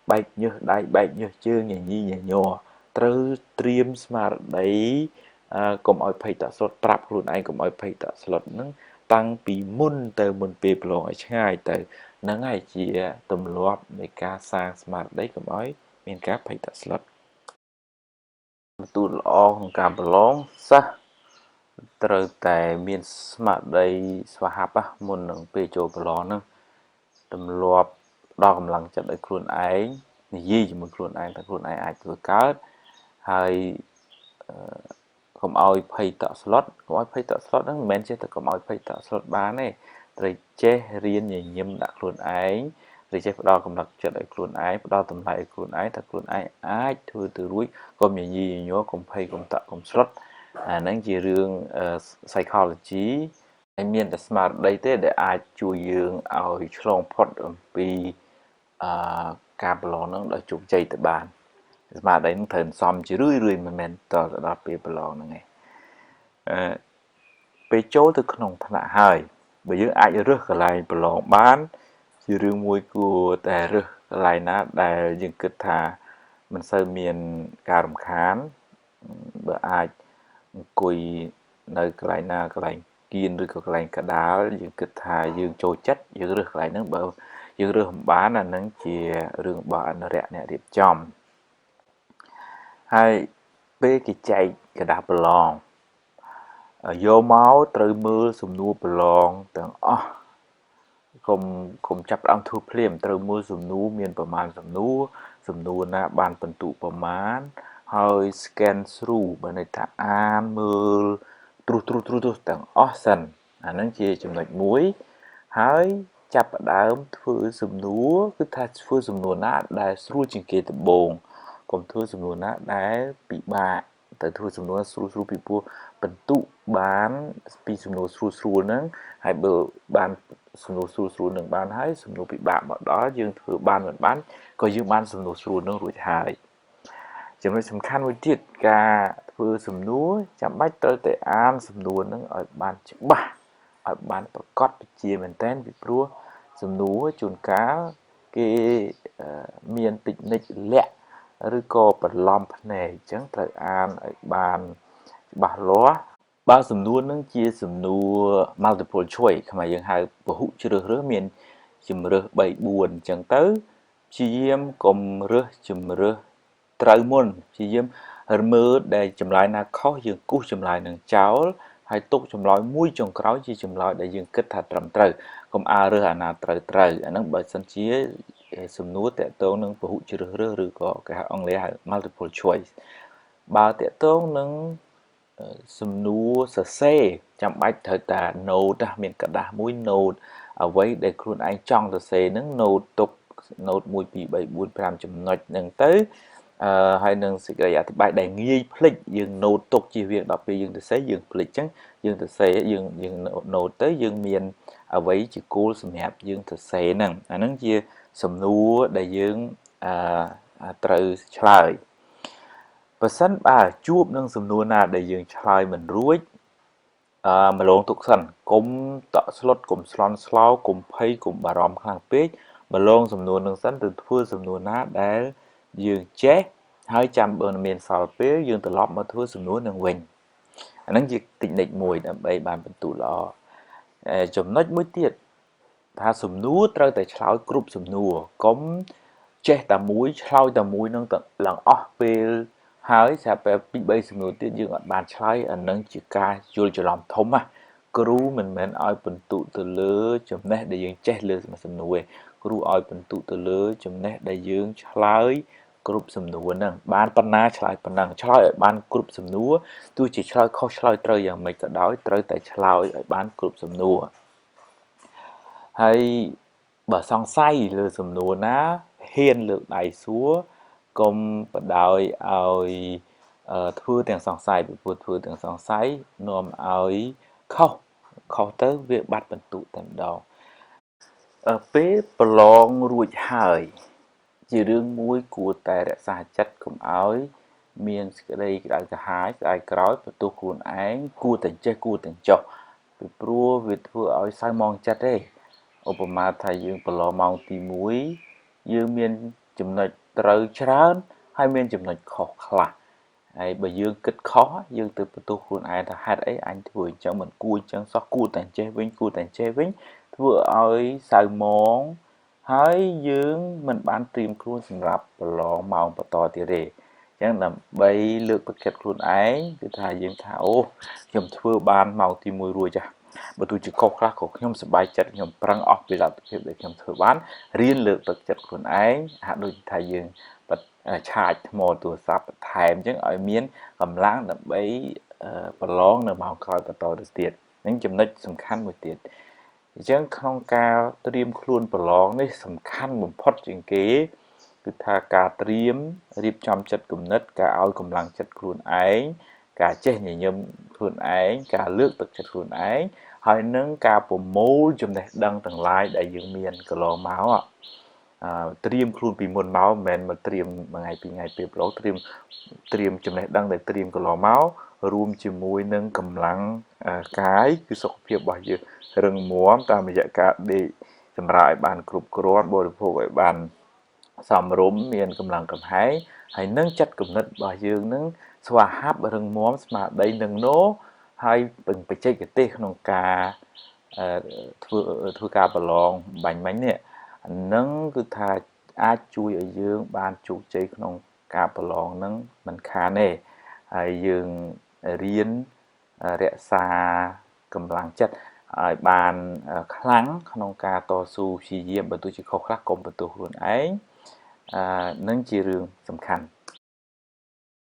បែកញើសដៃបែកញើសជើងញញីញញ័រត្រូវត្រៀមស្មារតីកុំឲ្យភ័យតក់ស្លុតប្រាប់ខ្លួនឯងកុំឲ្យភ័យតក់ស្លុតហ្នឹងតាំងពីមុនទៅមុនពេលប្រឡងឲ្យឆ្ងាយទៅហ្នឹងហើយជាទម្លាប់នៃការសាងស្មារតីកុំឲ្យមានការភ័យតក់ស្លុតបន្ទូលល្អក្នុងការប្រឡងសិស្សត្រូវតែមានស្មារតីស្វាហាប់មុននឹងពេលចូលប្រឡងហ្នឹងទម្លាប់ផ្ដល់កម្លាំងចិត្តឲ្យខ្លួនឯងនិយាយជាមួយខ្លួនឯងថាខ្លួនឯងអាចធ្វើកើតហើយកុំឲ្យភ័យតក់ស្លុតកុំឲ្យភ័យតក់ស្លុតហ្នឹងមិនមែនចេះតែកុំឲ្យភ័យតក់ស្លុតបានទេត្រូវចេះរៀនញញឹមដាក់ខ្លួនឯងត្រូវចេះផ្ដល់កម្លាំងចិត្តឲ្យខ្លួនឯងផ្ដល់តម្លៃឲ្យខ្លួនឯងថាខ្លួនឯងអាចធ្វើទៅរួចកុំញញីញញ័រកុំភ័យកុំតក់កុំស្លុតអាហ្នឹងជារឿង psychology ហើយមានតែស្មារតីទេដែលអាចជួយយើងឲ្យឆ្លងផុតអំពីការប្រឡងហ្នឹងដោយជោគជ័យទៅបានស្មារតីហ្នឹងត្រូវសំជារឿយរឿយមិនមែនតទៅដល់ពេលប្រឡងហ្នឹងឯងពេលចូលទៅក្នុងថ្នាក់ហើយបើយើងអាចរើសកន្លែងប្រឡងបានជារឿងមួយគួរតែរើសកន្លែងណាដែលយើងគិតថាមិនសូវមានការរំខានបើអាចអង្គុយនៅកន្លែងណាកន្លែងគៀនឬក៏កន្លែងកដាលយើងគិតថាយើងចូលចិត្តយើងរើសកន្លែងហ្នឹងបើយើងរើសមិនបានអាហ្នឹងជារឿងរបស់អនុរក្សអ្នករៀបចំហើយពេលគេចែកក្រដាសប្រឡងយកមកត្រូវមើលសំណួរប្រឡងទាំងអស់កុំចាប់ផ្ដើមធ្វើភ្លាមត្រូវមើលសំណួរមានប្រមាណសំណួរសំណួរណាបានពិន្ទុប្រមាណហើយ scan through បើន័យថាអានមើលត្រុសត្រុសត្រុសទាំងអស់សិនអាហ្នឹងជាចំណុចមួយ ហើយចាប់ផ្ដើមធ្វើសំណួរគឺថាធ្វើសំណួរណាដែលស្រួលជាងគេដំបូងកុំធ្វើសំណួរណាដែលពិបាកទៅធ្វើសំណួរស្រួលស្រួលពីព្រោះបន្ទុកបានពីសំណួរស្រួលស្រួលហ្នឹងហើយបើបានសំណួរស្រួលស្រួលនឹងបានហើយសំណួរពិបាកមកដល់យើងធ្វើបានមិនបានក៏យើងបានសំណួរស្រួលនឹងរួចហើយចំណុចសំខាន់មួយទៀតការធ្វើសំណួរចាំបាច់ត្រូវតែអានសំណួរនឹងឲ្យបានច្បាស់ឲ្យបានប្រកបវិជ្ជាមែនទែនពីព្រោះសំណួរជួនកាលគេមានតិចនិចលាក់ឬក៏បន្លំភ្នែកអញ្ចឹងត្រូវអានឲ្យបានច្បាស់លាស់បើសំណួរនឹងជាសំណួរ multiple choice ខ្មែរយើងហៅពហុជ្រើសរើសមានជំរើស3 4អញ្ចឹងទៅព្យាយាមកុំរើសជំរើសត្រូវមុនព្យាយាមមើលដែលចម្លើយណាខុសយើងគូសចម្លើយនឹងចោលហើយទុកចម្លើយមួយចុងក្រោយជាចម្លើយដែលយើងគិតថាត្រឹមត្រូវកុំអារើសអាណាត្រូវត្រូវអាហ្នឹងបើសិនជាសំណួរតកតងនឹងពហុជ្រើសរើសឬក៏គេហៅអង់គ្លេសហៅ multiple choice បើតកតងនឹងសំណួរសរសេរចាំបាច់ត្រូវតា note ណាមានក្រដាសមួយ note អ្វីដែលខ្លួនឯងចង់សរសេរហ្នឹង note ទុក note 1 2 3 4 5ចំណុចហ្នឹងទៅអឺហើយនឹងសេចក្តីអធិប្បាយដែលងាយភ្លេចយើង note ទុកជៀសវាងដល់ពេលយើងទៅសេយើងភ្លេចអញ្ចឹងយើងទៅសេយើងយើង note ទៅយើងមានអ្វីជាគោលសម្រាប់យើងទៅសេហ្នឹងអាហ្នឹងជាសំណួរដែលយើងអឺត្រូវឆ្លើយបើសិនបើជួបនឹងសំណួរណាដែលយើងឆ្លើយមិនរួចអឺម្លងទុកសិនកុំតក់ស្លុតកុំស្លន់ស្លោកុំភ័យកុំបារម្ភខ្លាំងពេកម្លងសំណួរនឹងសិនទៅធ្វើសំណួរណាដែលយើងចេះហើយចាំបើមានសល់ពេលយើងត្រឡប់មកធ្វើសំណួរនឹងវិញអាហ្នឹងជាតិចនិចមួយដើម្បីបានបន្ទុកល្អចំណុចមួយទៀតថាសំណួរត្រូវតែឆ្លើយគ្រប់សំណួរកុំចេះតែមួយឆ្លើយតែមួយនឹងឡើងអស់ពេលហើយស្រាប់តែពី3សំណួរទៀតយើងអត់បានឆ្លើយអានឹងជាការយល់ច្រឡំធំណាគ្រូមិនមែនឲ្យបន្ទុកទៅលើចំណេះដែលយើងចេះលើសំណួរទេគ្រូឲ្យបន្ទុកទៅលើចំណេះដែលយើងឆ្លើយគ្រប់សំណួរហ្នឹងបានប៉ុណ្ណាឆ្លើយប៉ុណ្ណឹងឆ្លើយឲ្យបានគ្រប់សំណួរទោះជាឆ្លើយខុសឆ្លើយត្រូវយ៉ាងម៉េចក៏ដោយត្រូវតែឆ្លើយឲ្យបានគ្រប់សំណួរហើយបើសង្ស័យលើសំណួរណាហ៊ានលើកដៃសួរកុំបដោយឲ្យធ្វើទាំងសង្ស័យពីព្រោះធ្វើទាំងសង្ស័យនាំឲ្យខុសខុសទៅវាបាត់បន្ទុកតែម្ដងពេលប្រឡងរួចហើយជារឿងមួយគួរតែរក្សាចិត្តកុំឲ្យមានសេចក្តីក្តៅក្រហាយស្អែកក្រោយបន្ទោសខ្លួនឯងគួរតែចេះគួរតែចោះពីព្រោះវាធ្វើឲ្យសៅមងចិត្តទេឧបមាថាយើងប្រឡងម៉ោងទី1យើងមានចំណុចត្រូវច្រើនហើយមានចំណុចខុសខ្លះហើយបើយើងគិតខុសយើងទៅបន្ទោសខ្លួនឯងថាហេតុអីអញធ្វើអញ្ចឹងមិនគួរអញ្ចឹងសោះគួរតែចេះវិញគួរតែចេះវិញធ្វើឲ្យសៅមងហើយយើងមិនបានត្រៀមខ្លួនសម្រាប់ប្រឡងម៉ោងបន្តទៀតទេអញ្ចឹងដើម្បីលើកទឹកចិត្តខ្លួនឯងគឺថាយើងថាអូខ្ញុំធ្វើបានម៉ោងទី1រួចចាស់បើទោះជាខុសខ្លះក៏ខ្ញុំសប្បាយចិត្តខ្ញុំប្រឹងអស់ពីលទ្ធភាពដែលខ្ញុំធ្វើបានរៀនលើកទឹកចិត្តខ្លួនឯងហាក់ដូចថាយើងឆាចថ្មទូរស័ព្ទបន្ថែមអញ្ចឹងឲ្យមានកម្លាំងដើម្បីប្រឡងនៅម៉ោងក្រោយបន្តទៅទៀតហ្នឹងចំណុចសំខាន់មួយទៀតអញ្ចឹងក្នុងការត្រៀមខ្លួនប្រឡងនេះសំខាន់បំផុតជាងគេគឺថាការត្រៀមរៀបចំចិត្តគំនិតការឲ្យកម្លាំងចិត្តខ្លួនឯងការចេះញញឹមខ្លួនឯងការលើកទឹកចិត្តខ្លួនឯងហើយនឹងការប្រមូលចំណេះដឹងទាំងឡាយដែលយើងមានកន្លងមកត្រៀមខ្លួនពីមុនមកមិនមែនមកត្រៀមមួយថ្ងៃពីរថ្ងៃពេលប្រឡងត្រៀមចំណេះដឹងដែលត្រៀមកន្លងមករួមជាមួយនឹងកម្លាំងកាយគឺសុខភាពរបស់យើងរឹងមាំតាមរយៈការដេកសម្រាកឲ្យបានគ្រប់គ្រាន់បរិភោគឲ្យបានសមរម្យមានកម្លាំងកំហែងហើយនឹងចិត្តគំនិតរបស់យើងនឹងស្វាហាប់រឹងមាំស្មារតីនឹងណូហើយបច្ចេកទេសក្នុងការធ្វើការប្រឡងបាញ់មិញនេះនឹងគឺថាអាចជួយឲ្យយើងបានជោគជ័យក្នុងការប្រឡងនឹងមិនខានទេហើយយើងរៀនរក្សាកម្លាំងចិត្តឲ្យបានខ្លាំងក្នុងការតស៊ូព្យាយាមបើទោះជាខុសខ្លះកុំបន្ទោសខ្លួនឯងនឹងជារឿងសំខាន់